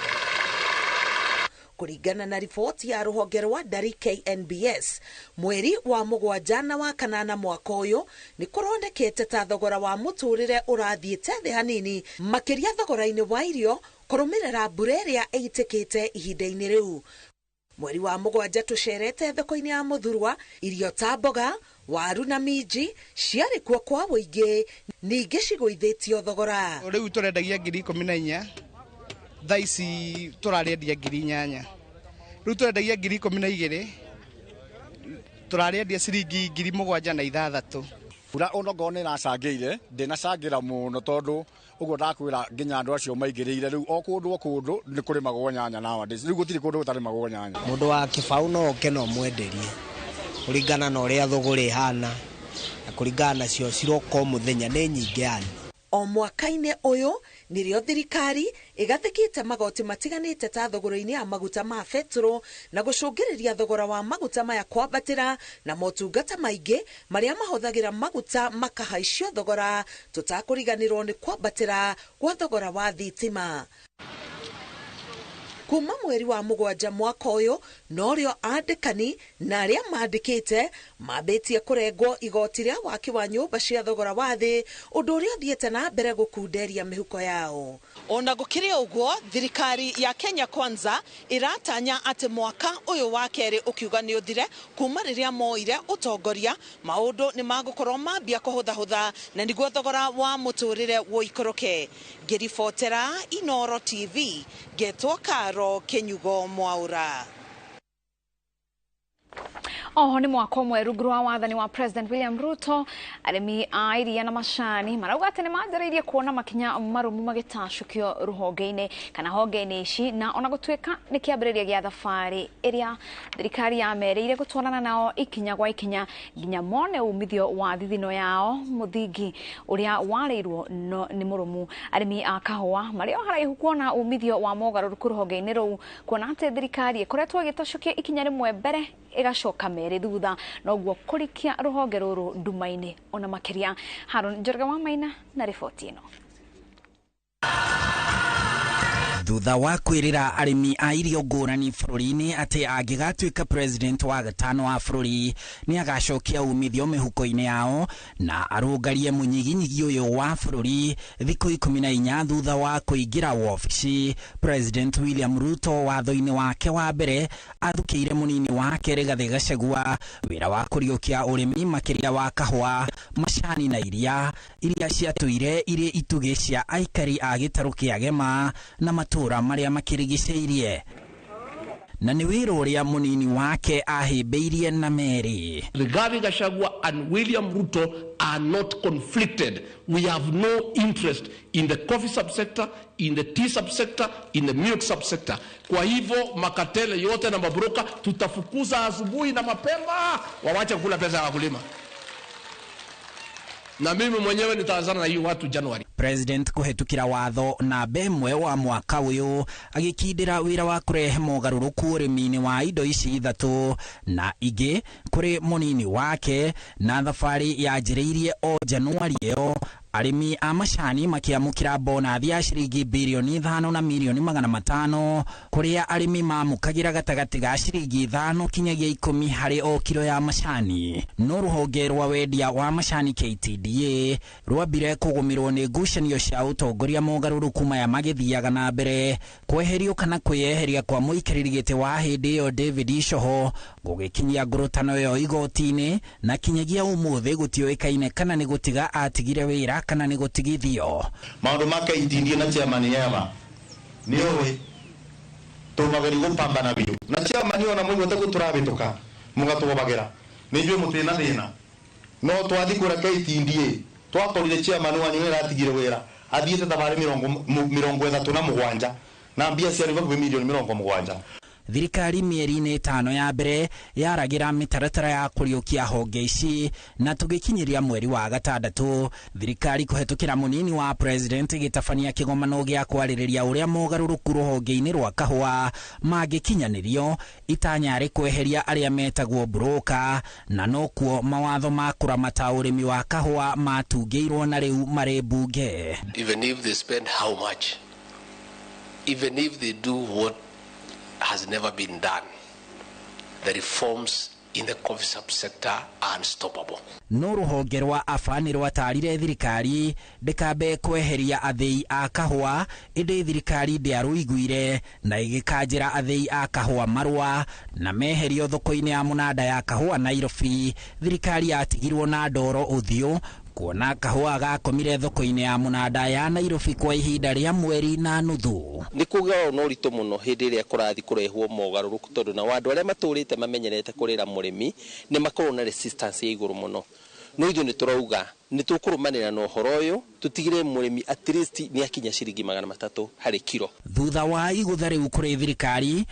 Kũringana na riboti ya rũhonge rwa ndari KNBS mweri wa 7 na wa 8 mwaka ũyũ nĩ kũronekete ta thogora wa mũtũrĩre ũrathiĩte thĩ hanini makĩria thogora-inĩ wa irio kũrũmĩrĩra mbura ĩrĩa ĩitĩkĩte ihinda-inĩ rĩu. Mweri wa 7 tũcerete thoko-inĩ ya Mũthurwa irio ta mboga, waru na minji ciarĩ kuo kwa ũingĩ ningĩ cigũithĩtio thogora. Rĩu tũrendagia 14,000, thaa ici tũrarĩendia 8,000. Rĩu tũrendagia 12,000, tũrarĩendia ciringi 7,600. Mbura onokorwo nĩ ĩracangĩire, ndĩnacangĩra mũno tondũ ũguo ndakwĩra nginya andũ acio maingĩrĩire rĩu o kũndũ nĩ kũrĩmagwo nyanya nowadays. Rĩu gũtirĩ kũndũ gũtarĩmagwo nyanya. Mũndũ wa kĩbaũ no oke na ũmwenderie kũringana na ũrĩa thũgũrĩ ĩhana na kũringana nacio ciroka o mũthenya nĩ nyingĩ yani. O mwaka-inĩ ũyũ nĩrĩo thirikari ĩgathĩkĩte magoti matiganĩte ta thogora-inĩ ya maguta ma betũrũ na gũcũngĩrĩria thogora wa maguta maya kwambatĩra na motungata maingĩ marĩa mahũthagĩra maguta makahaicio thogora, tũtakũriganĩrwo nĩ kwambatĩra gwa thogora wa thitima. Kuma mweri wa 7 mwaka ũyũ norĩo andĩkani na arĩa mandĩkĩte mambĩtie kũrengwo igoti rĩa waki wa nyũmba cia thogora wa thĩ, ũndũ ũrĩa ũthiĩte na mbere gũkunderia mĩhuko yao. Ona gũkĩrĩ ũguo, thirikari ya Kenya Kwanza ĩratanya atĩ mwaka ũyũ wa kerĩ ũkiuga nĩ ũthire kuma rĩrĩa moire ũtongoria, maũndũ nĩ magũkorwo mambia kũhũthahũtha na nĩguo thogora wa mũtũrĩre ũikũrũke. Ngĩribotera Inoro TV, ngetwo Karo Kinyugo Mwaura. Oho nĩ mwaka ũmwe rungu rwa wathani wa President William Ruto, arĩmi a iria na macani marauga atĩ nĩ manjĩrĩirie kuona makinya marũmu magĩtacũkio rũhonge-inĩ kana honge-inĩ ici, na ona gũtuĩka nĩ kĩambĩrĩria gĩa thabarĩ ĩrĩa thirikari yamerĩire gũtwarana nao ikinya gwa ikinya nginya mone umithio wa thithino yao mũthingi ũrĩa warĩirwo nĩ mũrũmu. Arĩmi a kahũa marĩ o haraihu kuona umithio wa mogarũrũku rũhonge-inĩ rũu, kuona atĩ thirikari ĩkoretwo ĩgĩtacũkia ikinya rĩmwe mbere ĩgacoka merĩ thutha, noguo kũrikia rũhonge rũrũ nduma-inĩ ona makĩria. Haron Njoroge wa Maina na riboti ĩno. Thutha wa kwĩrĩra arĩmi a irio ngũrani bũrũri-inĩ atĩ angĩgatuĩka president wa gatano wa bũrũri nĩ agacokia umithio mĩhuko-inĩ yao na arũngarie mũnyiginyigi ũyũ wa bũrũri thikũ 14 thutha wa kũingĩra wabici, President William Ruto watho-inĩ wake wa mbere athukĩire mũnini wake Rigathĩ Gachagua wĩra wa kũriũkia ũrĩmi makĩria wa kahũa, macani na iria iria ciatũire irĩ itugĩ cia aikari a gĩtarũ kĩa Gema na matũra marĩa makĩrigicĩirie, na nĩ wĩra ũrĩa mũnini wake ahĩmbĩirie na merĩ. Rigathi Gachagua and William Ruto are not conflicted. We have no interest in the coffee subsector, in the tea subsector, in the milk subsector. Kwa hivyo makatele yote na mabroka tutafukuza asubuhi na mapema, wawache kula pesa ya wakulima. Na mimi mwenyewe nitaanzana na hiyo watu Januari. President kũhetũkĩra watho namba 1 wa mwaka ũyũ agĩkindĩra wĩra wa kũrehe mogarũrũku ũrĩmi-inĩ wa indo ici ithatũ na ingĩ kũrĩ mũnini wake, na thabarĩ yanjĩrĩirie o Januari ĩyo arĩmi a macani makĩamũkĩra bonathi ya ciringi birioni 5 na mirioni 500 kũrĩa arĩmi mamũkagĩra gatagatĩ ga ciringi 5 kinyagia 10 harĩ o kiro ya macani. No rũhonge rwa wendia wa macani KTDA rwambire kũgũmĩrwo nĩ ngucanio cia ũtongoria mogarũrũku maya magĩthiaga na mbere, kweherio kana kwĩyeheria kwa mũikarĩri gĩtĩ wa hĩndĩ ĩyo David Icoho gũgĩkinyia ngũrũtano ĩyo igoti-inĩ, na kinyagia ũmũthĩ gũtiũĩkaine kana nĩ gũtiga atigire wĩra kana nĩ gũtigithio. Maũndũ ma KTDA na chairman yema nĩ ũĩ tũmageri gũpambana biũ na chairman ona mũiguĩte gũtũrabĩtũka mũgatũgobagĩra nĩ ithuĩ mũtirĩ na thĩna, no twathi kũrĩa KTDA twakorire chairman wanyu nĩ aratigire wĩra athiĩte thabarĩ 37 na mbia ciarĩ hakuhĩ mirioni 70. Thirikari mĩeri-inĩ 5 ya mbere yaragĩra mĩtaratara ya kũriũkia honge ici, na tũgĩkinyĩria mweri wa 6 thirikari kũhetũkĩra mũnini wa president ĩgĩtabania kĩgomano gĩa kwarĩrĩria ũrĩa mogarũrũku rũhonge-inĩ rwa kahũa mangĩkinyanĩrio, itanya rĩ kweheria arĩa metagwo broker, na nokuo mawatho ma kũramata ũrĩmi wa kahũa matungĩirwo na rĩu marĩ mbunge. Even if they spend how much, even if they do what has never been done, the reforms in the coffee subsector are unstoppable. No rũhonge rwa AFA nĩ rwatarire thirikari ndĩkambe kweheria athĩi a kahũa, ĩndĩ thirikari ndĩarũiguire na ĩgĩkanjĩra athĩi a kahũa marũa na meherio thoko-inĩ ya mũnanda ya kahũa Nairobi. Thirikari yatigirwo na ndoro ũthiũ kuona kahũa gakomire thoko-inĩ ya mũnanda ya Nairobi kwa ihinda rĩa mweri na nuthu. Nĩ kũgĩaga na ũritũ mũno hĩndĩ ĩrĩa kũrathiĩ kũrehwo mogarũrũku, tondũ na andũ arĩa matũrĩte mamenyerete kũrĩra mũrĩmi nĩ makoragwo na resistance ya igũrũ mũno. No ithuĩ nĩ tũrauga nĩ tũkũrũmanĩra na ũhoro ũyũ tũtigĩrĩre mũrĩmi at least nĩ akinya ciringi 300 harĩ kiro. Thutha wa igũtha rĩu kũrĩ thirikari,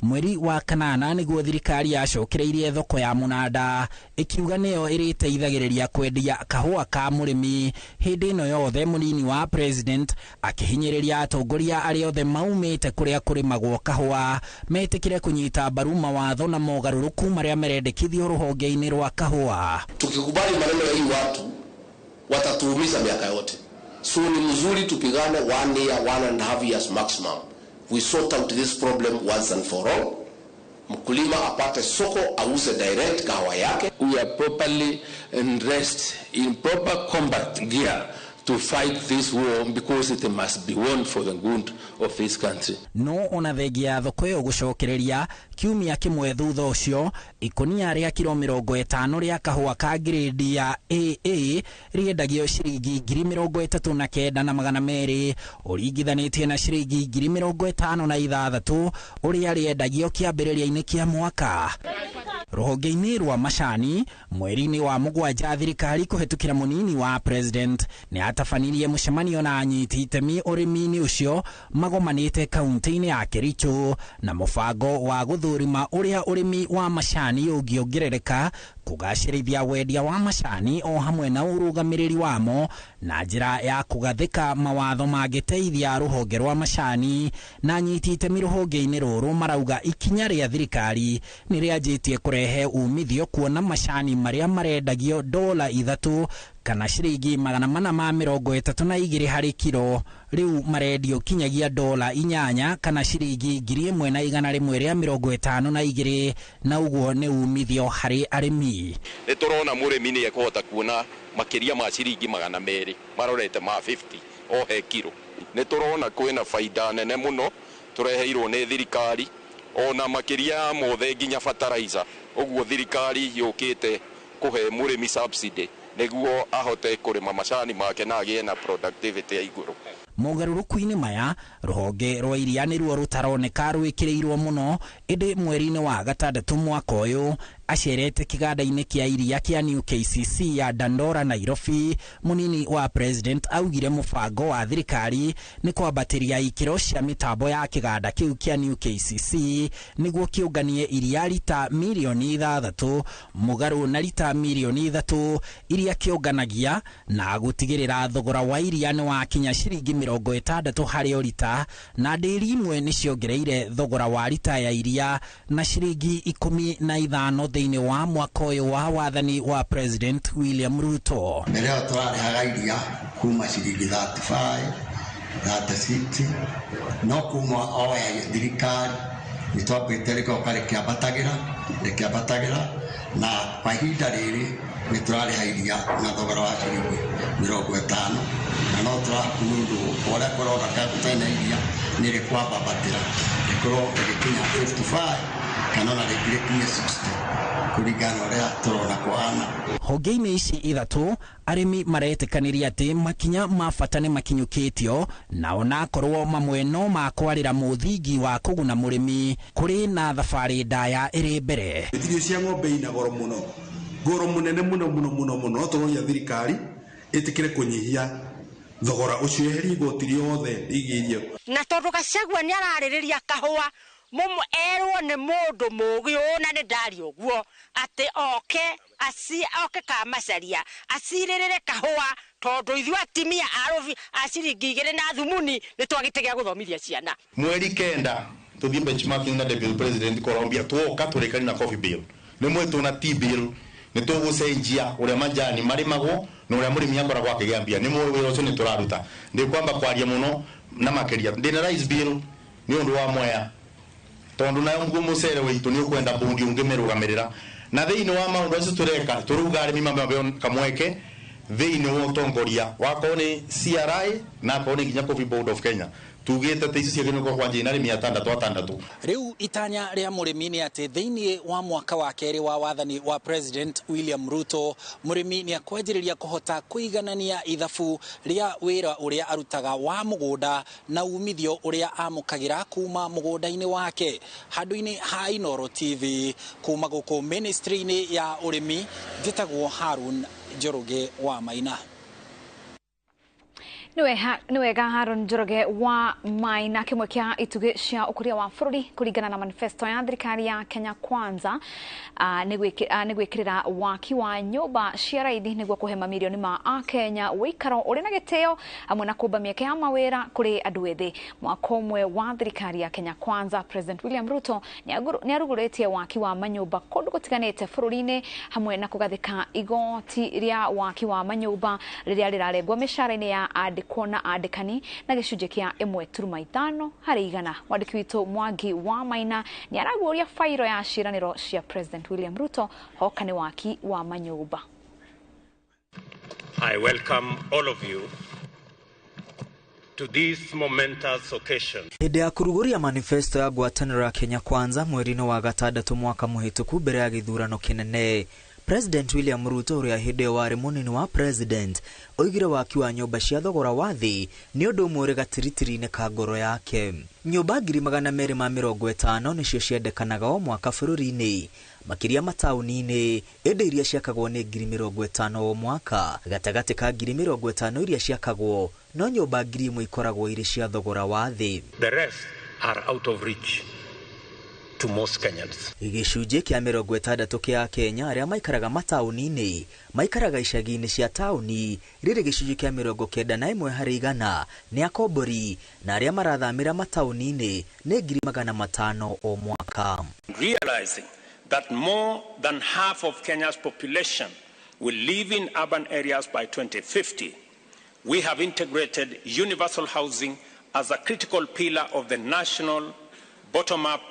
mweri wa kanana nĩguo thirikari yacokereirie thoko ya mũnanda ĩkiuga nĩyo ĩrĩteithagĩrĩria kwendia kahũa ka mũrĩmi. Hĩndĩ ĩno yothe mũnini wa president akĩhinyĩrĩria atongoria arĩa othe maumĩte kũrĩa kũrĩmagwo kahũa metĩkĩre kũnyita mbaru mawatho na mogarũrũku marĩa merendekithio rũhonge-inĩ rwa kahũa. Tukikubali maneno ya hii watu watatuumiza miaka yote, so ni mzuri tupigane 1 year, 1.5 years maximum. We sort out this problem once and for all. Mkulima apate soko, auze direct kahawa yake. We are properly dressed in proper combat gear to fight this war because it must be won for the good of this country. No ona thengia thoko ĩyo gũcokereria kiumia kĩmwe thutha ũcio, ikũnia rĩa kiro 50 rĩa kahũa ka grade ya AA rĩendagio ciringi 39,200 ũringithanĩtie na ciringi 56,000 ũrĩa rĩendagio kĩambĩrĩria-inĩ kĩa mwaka. Rũhonge-inĩ rwa macani mweri-inĩ wa mũgwanja thirikari kũhetũkĩra mũnini wa president nĩ atabanirie mũcemanio na anyiti itemi ũrĩmi-inĩ ũcio magomanĩte kaunti-inĩ ya Kericho na mũbango wa gũthũrima ũrĩa ũrĩmi wa macani ũngĩongerereka kũgacĩrithia wendia wa macani o hamwe na ũrũgamĩrĩri wamo na njĩra ya kũgathĩka mawatho mangĩteithia rũhonge rwa macani. Na anyiti itemi rũhonge-inĩ rũrũ marauga ikinya rĩa thirikari nĩ rĩanjĩtie kũrehe umithio kuona macani marĩa marendagio $3 kana ciringi 432 harĩ kiro rĩu marendio kinyagia $8 kana ciringi 1,152 na ũguo nĩ umithio harĩ arĩmi. Nĩ tũrona mũrĩmi nĩ ekũhota kuona makĩria ma ciringi 200 marorete ma 50 o he kiro. Nĩ tũrona kwĩna baida nene mũno tũreheirwo nĩ thirikari ona makĩria mothe nginya fertilizer. Ũguo thirikari yũkĩte kũhe mũrĩmi subsidy nĩguo ahote kũrĩma macani make na agĩe na productivity ya igũrũ. Mogarũrũku-inĩ maya rũhonge rwa iria nĩruo rũtaroneka rwĩkĩrĩirwo mũno, ĩndĩ mweri-inĩ wa gatandatũ mwaka ũyũ acerete kĩganda-inĩ kĩa iria kĩa New KCC ya Dandora Nairobi, mũnini wa president augire mũbango wa thirikari nĩ kwambatĩria ikĩro cia mĩtambo ya kĩganda kĩu kĩa New KCC nĩguo kĩũnganie iria rita mirioni 6 mũgarũ na rita mirioni 3 iria kĩũnganagia na gũtigĩrĩra thogora wa iria nĩ wakinya ciringi 60 harĩ o rita, na ndĩri imwe nĩ ciongereire thogora wa rita ya iria na ciringi 15 thĩinĩ wa mwaka ũyũ wa wathani wa President William Ruto. Mbere ĩyo tũrarĩhaga iria kuma ciringi 35, 36, no kuma oya thirikari nĩ twambĩte rĩgoka rĩkĩambatagĩra na kwa ihinda rĩrĩ nĩ tũrarĩha iria na thogora wa ciringi 50 na no tũrakunũndũ ũrĩa kũrona gũtarĩ na iria nĩ rĩkwambatĩra rĩkorwo rĩgĩkinya 55 kana ona rĩngĩ rĩkinye 60 kũringana na ũrĩa tũrona kũhana. Honge-inĩ ici ithatũ arĩmi maretĩkanĩria atĩ makinya ma bata nĩ makinyũkĩtio na onakorwo mamwe no makwarĩra mũthingi wa kũguna mũrĩmi, kũrĩ na thabarĩ ndaya ĩrĩ mbere. Irio cia ng'ombe ina goro mũno, goro mũnene mũno mũno mũno mũno, no tũroria thirikari ĩtĩkĩre kũnyihia thogora ũcio, eherie igoti rĩothe rĩgiĩ irio. Na tondũ Gachagua nĩ ararĩrĩria kahũa mumu erwo nĩ mũndũ mũgĩ ũũ na nĩ ndaria ũguo atĩ oke oke Kamacharia acirĩrĩre kahũa tondũ ithuĩ atimia a ciringi 2 na thumuni nĩ twagĩte gĩa gũthomithia ciana. Mweri 9 tũthiĩ benchmarking na deputy president Colombia tuoka tũrĩkani na coffee bill nĩ mwĩtũ na tea bill nĩ tũgũcenjia ũrĩa majani marĩmagwo na ũrĩa mũrĩmi akoragwo akĩgĩa mbia. Nĩ mũĩ wĩra ũcio nĩ tũraruta, ndĩkwamba kwaria mũno na makĩria ndĩna rice bill nĩ ũndũ wa Mwea tondu nayo mũcere witũ nĩ ũkwenda bundi ũngĩmĩrũgamĩrĩra. Na thĩinĩ wa maũndũ acio tũreka tũruga arĩmi mambe kamweke thĩinĩ wa ũtongoria wakorwo nĩ CRI na akorwo nĩ nginya Coffee Board of Kenya. Tugite te ici ciagĩrĩirwo gũkorwo kwanjia na arĩmi atandatũ atandatũ. Rĩu itanya rĩa mũrĩmi nĩ atĩ thĩinĩ wa mwaka wa kerĩ wa wathani wa President William Ruto, mũrĩmi nĩ akwanjĩrĩria kũhota kũiganania ithabu rĩa wĩra ũrĩa arutaga wa mũgũnda na umithio ũrĩa amũkagĩra kuma mũgũnda-inĩ wake. Handũ-inĩ ha Inooro TV kuma gũkũ ministry-inĩ ya ũrĩmi, njĩtagwo Harun Njoroge wa Maina. Nĩ wega Harun Njoroge wa Maina. Kĩmwe kĩa itugĩ cia ũkũria wa bũrũri kũringana na manifesto ya thirikari ya Kenya Kwanza nĩ gwĩkĩrĩra waki wa nyũmba cia raithi nĩguo kũhe mamirioni ma akenya ũikaro ũrĩ na gĩtĩo hamwe na kũmba mĩeke ya mawĩra kũrĩ andũ ethĩ. Mwaka ũmwe wa thirikari ya Kenya Kwanza, President William Ruto nĩ arugũrĩtie waki wa manyũmba kũndũ gũtiganĩte bũrũri-inĩ hamwe na kũgathĩka igoti rĩa waki wa manyũmba rĩrĩa rĩrarengwo mĩcara-inĩ ya andĩkwo na andĩkani na gĩcunjĩ kĩa 1.5 harĩ igana. Mwandĩki witũ Mwangi wa Maina nĩ araguũria fairo ya ciĩranĩro cia President William Ruto hoka nĩ waki wa manyũmba. I welcome all of you to this momentous occasion. Hĩndĩ ya kũrugũria manifesto ya ngwatanĩro ya Kenya Kwanza mweri-inĩ wa gatandatũ mwaka mũhĩtũku mbere ya gĩthurano kĩnene, President William Ruto ũrĩa hĩndĩ ĩyo warĩ mũnini wa president oigire waki wa nyũmba cia thogora wa thĩ nĩ ũndũ ũmwe ũrĩ gatiritiri-inĩ ka ngoro yake. Nyũmba 250,000 nĩcio ciendekanaga o mwaka bũrũri-inĩ, makĩria mataũni-inĩ, ĩndĩ iria ciakagwo nĩ 50,000 o mwaka. Gatagatĩ ka 50,000 iria ciakagwo, no nyũmba 1,000 ikoragwo irĩ cia thogora wa thĩ. The rest are out of reach to most Kenyans. Gĩcunjĩ kĩa 60 kĩa Kenya arĩa maikaraga mataũni-inĩ maikaraga icagi-inĩ cia taũni, rĩrĩ gĩcunjĩ kĩa 91 harĩ igana nĩ akombori, na arĩa marathamĩra mataũni-inĩ nĩ 500,000 o mwaka. Realizing that more than half of Kenya's population will live in urban areas by 2050, we have integrated universal housing as a critical pillar of the national bottom-up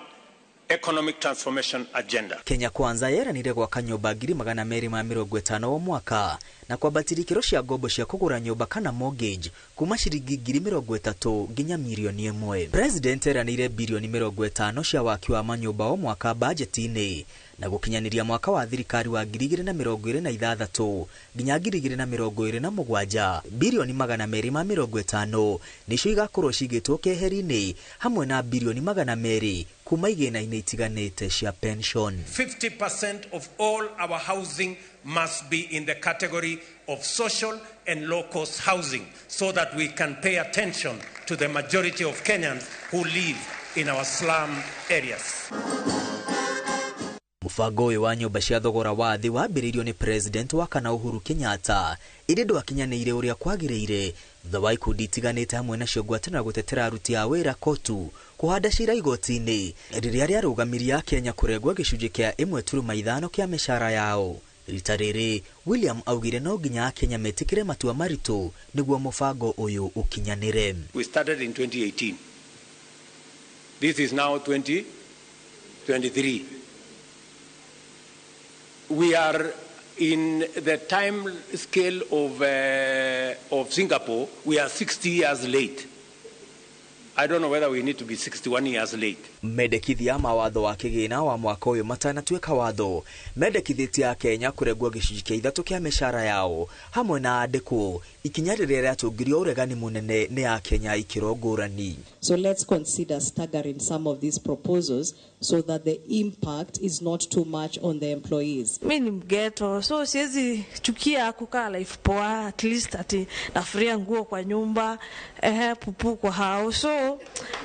economic transformation agenda. Kenya Kwanza yeranire gwaka nyũmba 250,000 o mwaka na kwambatĩria ikĩro cia ngombo cia kũgũra nyũmba kana mortgage kuma ciringi 30,000 nginya 1,000,000. President eranĩire birioni 50 cia waki wa manyũmba o mwaka bajeti-inĩ na gũkinyanĩria mwaka wa thirikari wa 2026 nginya 2027 birioni 250 nĩcio igakorwo cigĩtwo keheri-inĩ hamwe na birioni 200 kuma igĩna-inĩ itiganĩte cia pension. 50% of all our housing must be in the category of social and low-cost housing so that we can pay attention to the majority of Kenyans who live in our slum areas. Mũbango ũyũ wa nyũmba cia thogora wa thĩ wambĩrĩirio nĩ President wa kana Uhuru Kenyatta, ĩndĩ ndwakinyanĩire ũrĩa kwagĩrĩire thutha wa ikundi itiganĩte hamwe nacio ngwatanĩro gũtetera aruti a wĩra KOTU kũhanda cira igoti-inĩ rĩrĩa rĩarũgamirie Akenya kũrengwo gĩcunjĩ kĩa 1.5 kĩa mĩcara yao. Rita rĩrĩ William augire no nginya Akenya metĩkĩre matua maritũ nĩguo mũbango ũyũ ũkinyanĩre. We started in 2018. This is now 2023. We are in the time scale of Singapore. We are 60 years late. I don't know whether we need to be 61 years late. Mendekithia ma watho wa kĩgĩna wa mwaka ũyũ matanatuĩka watho mendekithĩtie Akenya kũrengwo gĩcunjĩ kĩa 3 kĩa mĩcara yao hamwe na andĩkwo, ikinya rĩrĩa rĩatũngirio ũregani mũnene nĩ Akenya ikĩro ngũrani. So let's consider staggering some of these proposals so that the impact is not too much on the employees. Mimi ni mgeto, so siwezi chukia kukaa life poa, at least ati nafuria nguo kwa nyumba, pupu kwa house. So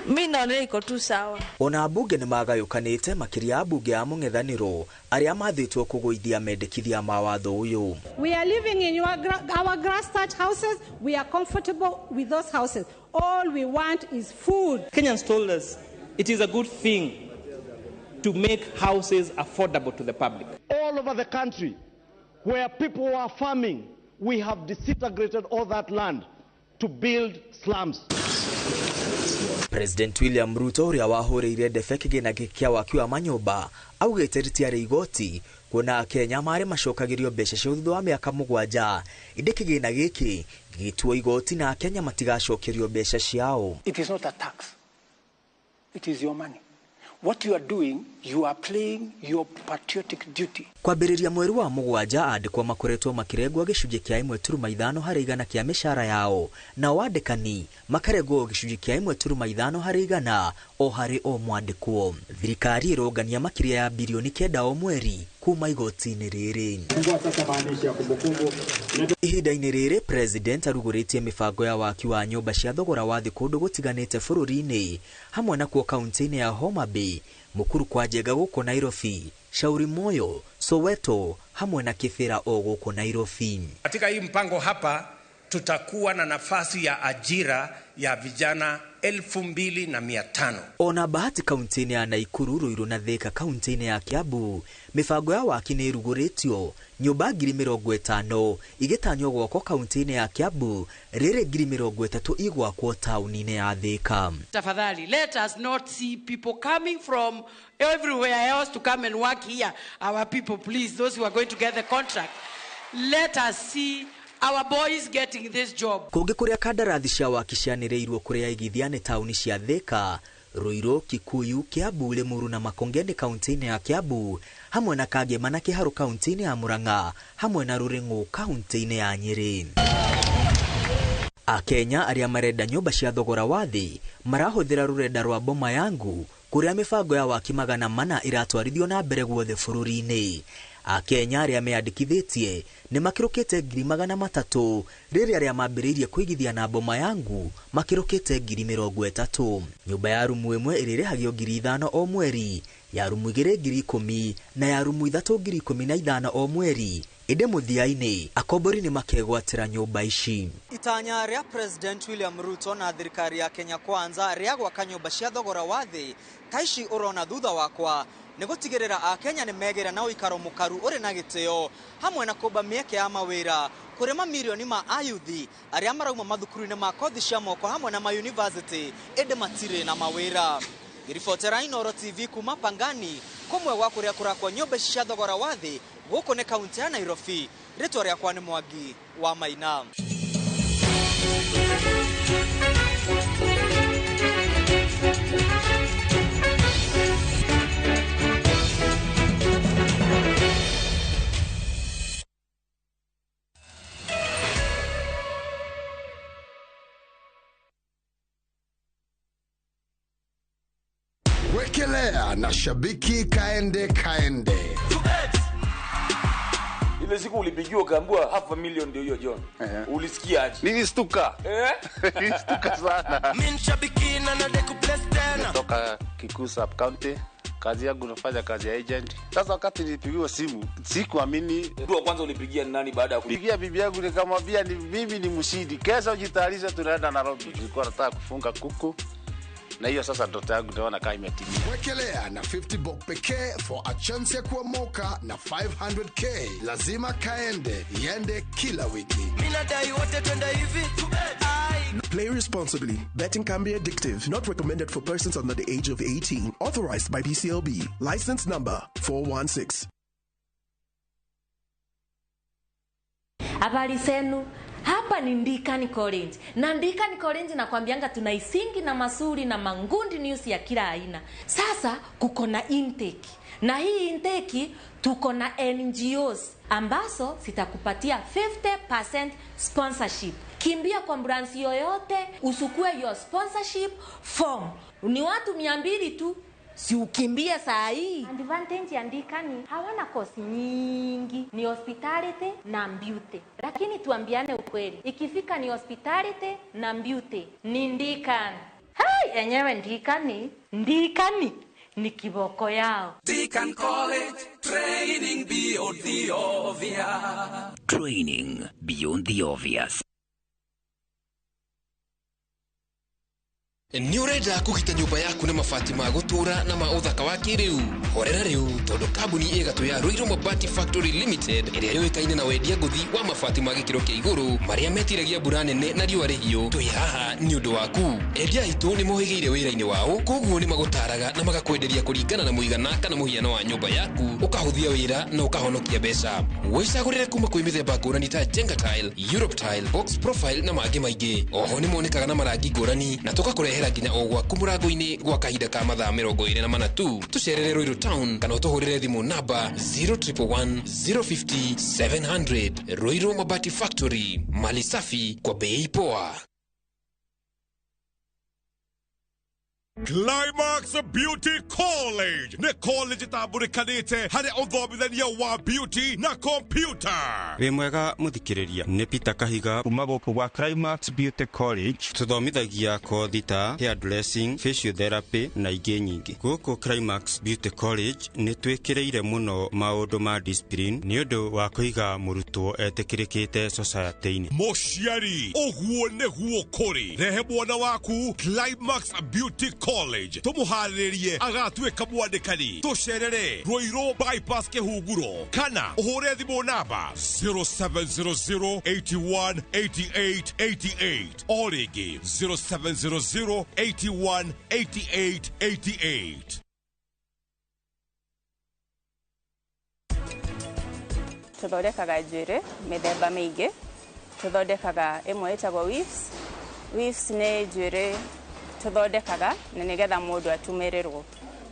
mimi naona iko tu sawa. Ona ambunge nĩ magayũkanĩte makĩria ambunge a mũng'ethanĩro arĩa mathĩtwo kũgũithia mendekithia ma watho ũyũ. We are living in our grass thatch houses. We are comfortable with those houses. All we want is food. Kenyans told us it is a good thing to make houses affordable to the public. All over the country where people are farming, we have disintegrated all that land to build slums. President William Ruto ũrĩa wahũrĩire ndebe kĩgĩna gĩkĩ kĩa waki wa manyũmba augĩte rĩtiarĩ igoti Kuona Akenya marĩ macokagĩrio mbeca ciao thutha wa mĩaka 7, ĩndĩ kĩgĩna gĩkĩ gĩgĩtuo igoti na Akenya matigacokerio mbeca ciao. It is not a tax. It is your money. What you are doing, you are playing your patriotic duty. Kwambĩrĩria mweri wa 7 andĩkwo makoretwo makĩrengwo gĩcunjĩ kĩa 1.5 harĩ igana kĩa mĩcara yao, nao andĩkani makarengwo gĩcunjĩ kĩa 1.5 harĩ igana o harĩ o mwandĩkwo. Thirikari ĩrongania makĩria ya birioni 9 o mweri kuma igoti-inĩ rĩrĩ. Ihinda-inĩ rĩrĩ President arugũrĩtie mĩbango ya waki wa nyũmba cia thogora wa thĩ kũndũ gũtiganĩte bũrũri-inĩ, hamwe na kuo kaunti-inĩ ya Homa Bay, Mukuru kwa Njenga gũkũ Nairobi, Shauri Moyo, Soweto hamwe na Kibera o gũkũ Nairobi. Katika hii mpango hapa tutakuwa na nafasi ya ajira ya vijana 2,500. Ona Bahati kaunti-inĩ ya Naikuru, Ruiru na Thika kaunti-inĩ ya Kiambu, mĩbango ya waki nĩ ĩrugũrĩtio. Nyũmba 50,000 igĩtanywo gwakwo kaunti-inĩ ya Kiambu, rĩrĩ 30,000 igwakwo taũni-inĩ ya Thika. Tafadhali, let us not see people coming from everywhere else to come and work here. Our people, please, those who are going to get the contract, let us see our boys getting this job. Kũngĩ kũrĩa kandarathi cia waki cianĩrĩirwo kũrĩa aigithia nĩ taũni cia Thika, Ruiru, Kikuyu, Kiambu, Limuru na Makongeni kaunti-inĩ ya Kiambu, hamwe na Kangema na Kiharu kaunti-inĩ ya Murang'a, hamwe na Ruring'u kaunti-inĩ ya Nyeri. Akenya arĩa marenda nyũmba cia thogora wa thĩ marahũthĩra rũrenda rwa Boma Yangu kũrĩa mĩbango ya waki 400 ĩratwarithio na mbere guothe bũrũri-inĩ. Akenya arĩa meyandĩkithĩtie nĩ makĩrũkĩte 300,000, rĩrĩa arĩa mambĩrĩirie kũigithia na Boma Yangu makĩrũkĩte 30,000. Nyũmba ya rumu 1 ĩrĩrĩhagio 5,000 o mweri, ya rumu 2 10,000 na ya rumu 3 15,000 o mweri. Ĩndĩ mũthia-inĩ akombori nĩ makegwatĩra nyũmba ici. Itanya rĩa President William Ruto na thirikari ya Kenya Kwanza rĩa gwaka nyũmba cia thogora wa thĩ ta ici ũrona thutha wakwa nĩ gũtigĩrĩra Akenya nĩ megĩra na ũikaro mũkaru ũrĩ na gĩtĩo, hamwe na kũmba mĩeke ya mawĩra kũrĩ mamirioni ma ayuthi arĩa marauma mathukuru-inĩ ma kothi cia moko hamwe na mayunivasĩtĩ ĩndĩ matirĩ na mawĩra. Ngĩribotera Inooro TV kuma Pangani, kũmwe gwa kũrĩa kũrakwo nyũmba ici cia thogora wa thĩ gũkũ nĩ kaunti ya Nairobi. Rĩtwa rĩakwa nĩ Mwangi wa Maina. Wekelea na shabiki kaende kaende. Ile siku ulipigiwa ukaambiwa 500,000 ndio hiyo John. Ulisikia aje? Nilistuka. Nilistuka sana. Mimi shabiki na nadeku bless tena. Natoka Kikuyu Sub County. Kazi yangu nafanya kazi ya agent. Sasa wakati nilipigiwa simu, sikuamini. Mtu wa kwanza ulipigia ni nani baada ya kupigia bibi yangu nikamwambia ni mimi ni mshindi. Kesho jitayarishe tunaenda Nairobi. Nilikuwa nataka kufunga kuku. Na hiyo sasa ndoto yangu naona kama imetimia. Wekelea na 50 bob pekee for a chance ya kuomoka na 500k. Lazima kaende, iende kila wiki. Mimi nadai wote twende hivi. Play responsibly. Betting can be addictive. Not recommended for persons under the age of 18. Authorized by BCLB. License number 416. Habari zenu. Hapa ni Ndikani College. Na Ndikani College nakwambianga tuna isingi na masuri na mangundi news ya kila aina. Sasa kuko na intake. Na hii intake tuko na NGOs ambazo zitakupatia 50% sponsorship. Kimbia kwa branch yoyote usukue your sponsorship form. Ni watu 200 tu. Si ukimbie saa hii. Advantage ya Ndikani hawana kosi nyingi, ni hospitality na beauty. Lakini tuambiane ukweli, ikifika ni hospitality na beauty ni Ndikani. Hai, enyewe Ndikani, Ndikani ni kiboko yao. Deacon College, training beyond the obvious. Training beyond the obvious. Nĩ ũrenda kũgita nyũmba yaku na mabati ma gũtũũra na ma ũthaka wa kĩrĩu? Horera rĩu tondũ kambuni ĩ gatũ ya Ruiru Mabati Factory Limited ĩrĩa yũĩkaine na wendia ngũthi wa mabati ma gĩkĩro kĩa igũrũ marĩa metiragia mbura nene na riũa rĩhiũ, twĩ haha nĩ ũndũ waku. Endia aitũ nĩ mohĩgĩire wĩra-inĩ wao, koguo nĩ magũtaraga na magakwenderia kũringana na mũigana kana mũhiano wa nyũmba yaku, ũkahũthia wĩra na ũkahonokia mbeca. Wĩcagũrĩre kuma kwĩ mĩthemba ngũrani ta Jenga Tile, Europe Tile, Box Profile na mangĩ maingĩ. Oho nĩ monekaga na marangi ngũrani na tũgakũrehera nginya o gwaku mũrango-inĩ gwa kahinda ka mathaa 24 tu. Tũcerere Ruiru Town kana ũtũhũrĩre thimũ namba 0111 050 700. Ruiru Mabati Factory, mali safi kwa bei poa. Climax Beauty College nĩ college ĩtambũrĩkanĩte harĩ ũthomithania wa beauty na computer. Wĩ mwega mũthikĩrĩria, nĩ Peter Kahiga kuma gũkũ gwa Climax Beauty College. Tũthomithagia kothi ta hair dressing, facial therapy na ingĩ nyingĩ. Gũkũ Climax Beauty College nĩ twĩkĩrĩire mũno maũndũ ma discipline nĩ ũndũ wa kũiga mũrutwo etĩkĩrĩkĩte society-inĩ. Mũciari, ũguo nĩguo kũrĩ. Rehe mwana waku Climax Beauty College tũmũharĩrĩrie agatuĩka mwandĩkani. Tũcerere Ruiru Bypass Kĩhunguro kana ũhũre thimũ namba 0700 81 88 88 o rĩngĩ 0700 81 88 88. Tũthondekaga njuĩrĩ mĩthemba mĩingĩ. Tũthondekaga ĩmwe ĩtagwo weaves. Weaves nĩ njuĩrĩ tũthondekaga na nĩgetha mũndũ atumĩrĩrwo.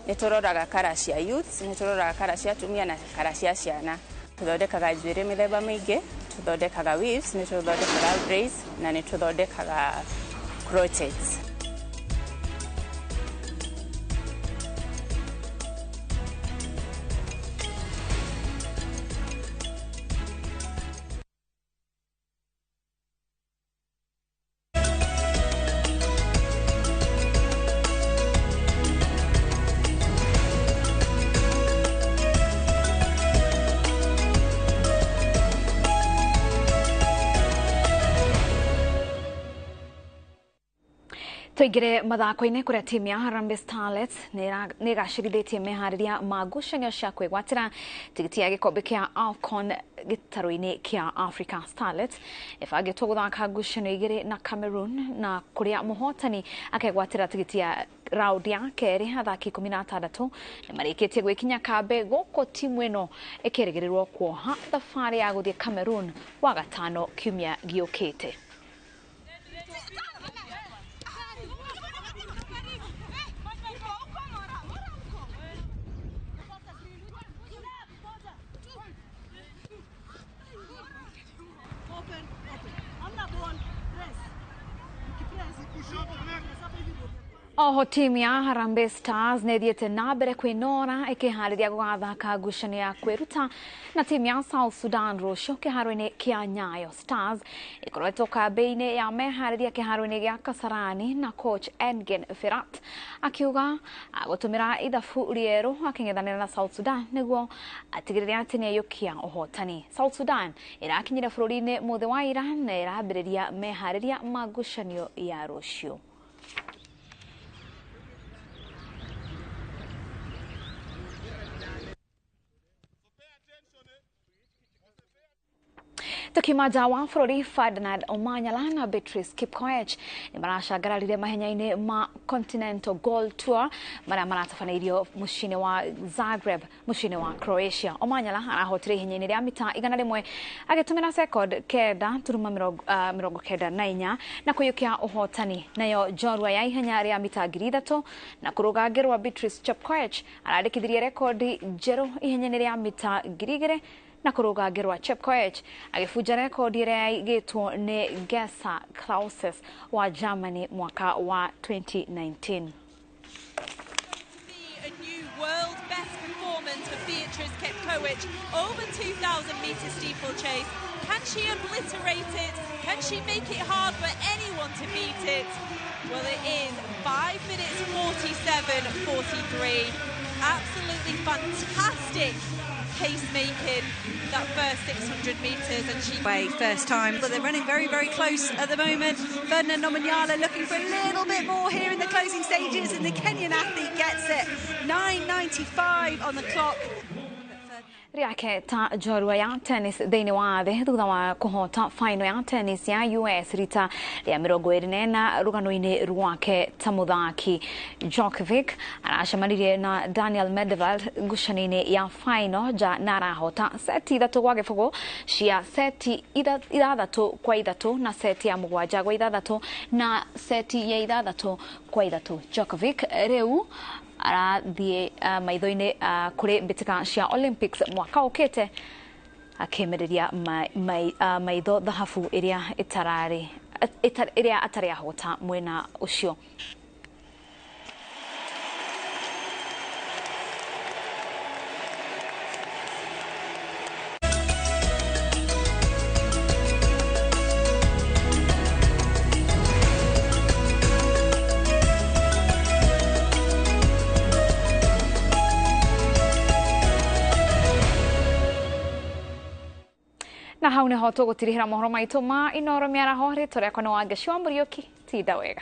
Nĩ tũroraga kara cia youths, nĩ tũroraga kara cia atumia na kara cia ciana. Tũthondekaga njuĩrĩ mĩthemba mĩingĩ, tũthondekaga weaves, nĩ tũthondekaga braids na nĩ tũthondekaga crochets. Tuingire mathako-inĩ kũrĩa timu ya Harambee Starlets nĩ ĩgacĩrithĩtie meharĩria ma ngucanio cia kwĩgwatĩra tigiti ya gĩkombe kĩa AFCON gĩtarũ-inĩ kĩa Africa. Starlets ĩbangĩtwo gũthaka ngucanio igĩrĩ na Cameroon na kũrĩa mũhotani akegwatĩra tigiti ya raundi ya kerĩ. Athaki 16 nĩ marĩkĩtie gwĩkinya kambe gũkũ timu ĩno ĩkĩrĩgĩrĩrwo kuoha thabarĩ ya gũthiĩ Cameroon wagatano kiumia gĩũkĩte. Oho timu ya Harambee Stars nĩ ĩthiĩte na mbere kwĩnora ĩkĩharĩria gũgathaka ngucanio ya kwĩruta na timu ya South Sudan rũciũ kĩharo-inĩ kĩa Nyayo. Stars ĩkoretwo kambĩ-inĩ ya meharĩria kĩharo-inĩ gĩa Kasarani na coach Engin Firat akiuga agũtũmĩra ithabu rĩerũ akĩng'ethanĩra na South Sudan nĩguo atigĩrĩre atĩ nĩaiyũkia ũhotani. South Sudan ĩrakinyire bũrũri-inĩ mũthĩ wa ira na ĩrambĩrĩria meharĩria ma ngucanio ya rũciũ. Tukiuma nja wa bũrũri, Ferdinand Omanyala na Beatrice Kipkoech nĩ maracangararire mahenya-inĩ ma Continental Gold Tour marĩa maratabanĩirio mũciĩ-inĩ wa Zagreb mũciĩ-inĩ wa Croatia. Omanyala arahotire ihenya-inĩ rĩa mita 100 agĩtũmĩra sekondi 9.94 na kũiyũkia ũhotani. Nayo njorua ya ihenya rĩa mita 3000 na kũrũga ngĩrwa Beatrice Chepkoech arandĩkithirie rekondi njerũ ihenya-inĩ rĩa mita 2000 na kũrũga ngĩrwa. Chepkoech agĩbunja rekondi ĩrĩa yaigĩtwo nĩ Gesa Clauses wa Germany mwaka wa 2019. A new world best performance for Beatrice Kipkoech over 2,000 meter steeplechase. Can she obliterate it? Can she make it hard for anyone to beat it? Well, it is 5 minutes 47.43. Absolutely fantastic pace making that first 600 metres, and she way first time, but they're running very, very close at the moment. Ferdinand Omanyala looking for a little bit more here in the closing stages, and the Kenyan athlete gets it. 9.95 on the clock. Riake ta njorua ya tennis thĩinĩ wa thĩ thutha wa kũhota final ya tennis ya US rita rĩa 24 rũgano-inĩ rwake ta mũthaki. Djokovic aracemanirie na Daniel Medvedev ngucanio-inĩ ya final nja na arahota seti 3-0 cia seti 6-3 na seti ya 7-6 na seti ya 6-3. Djokovic rĩu arathiĩ maitho-inĩ kũrĩ mbĩtĩka cia Olympics mwaka ũkĩte akĩmereria maitho thahabu ĩrĩa atarĩ ahota mwena ũcio. Na hau niho tũgũtirihĩra mohoro maitũ ma Inoro mĩaraho. Rĩtwa rĩakwa nĩ Wangeci wa Mũriũki. Tinda wega.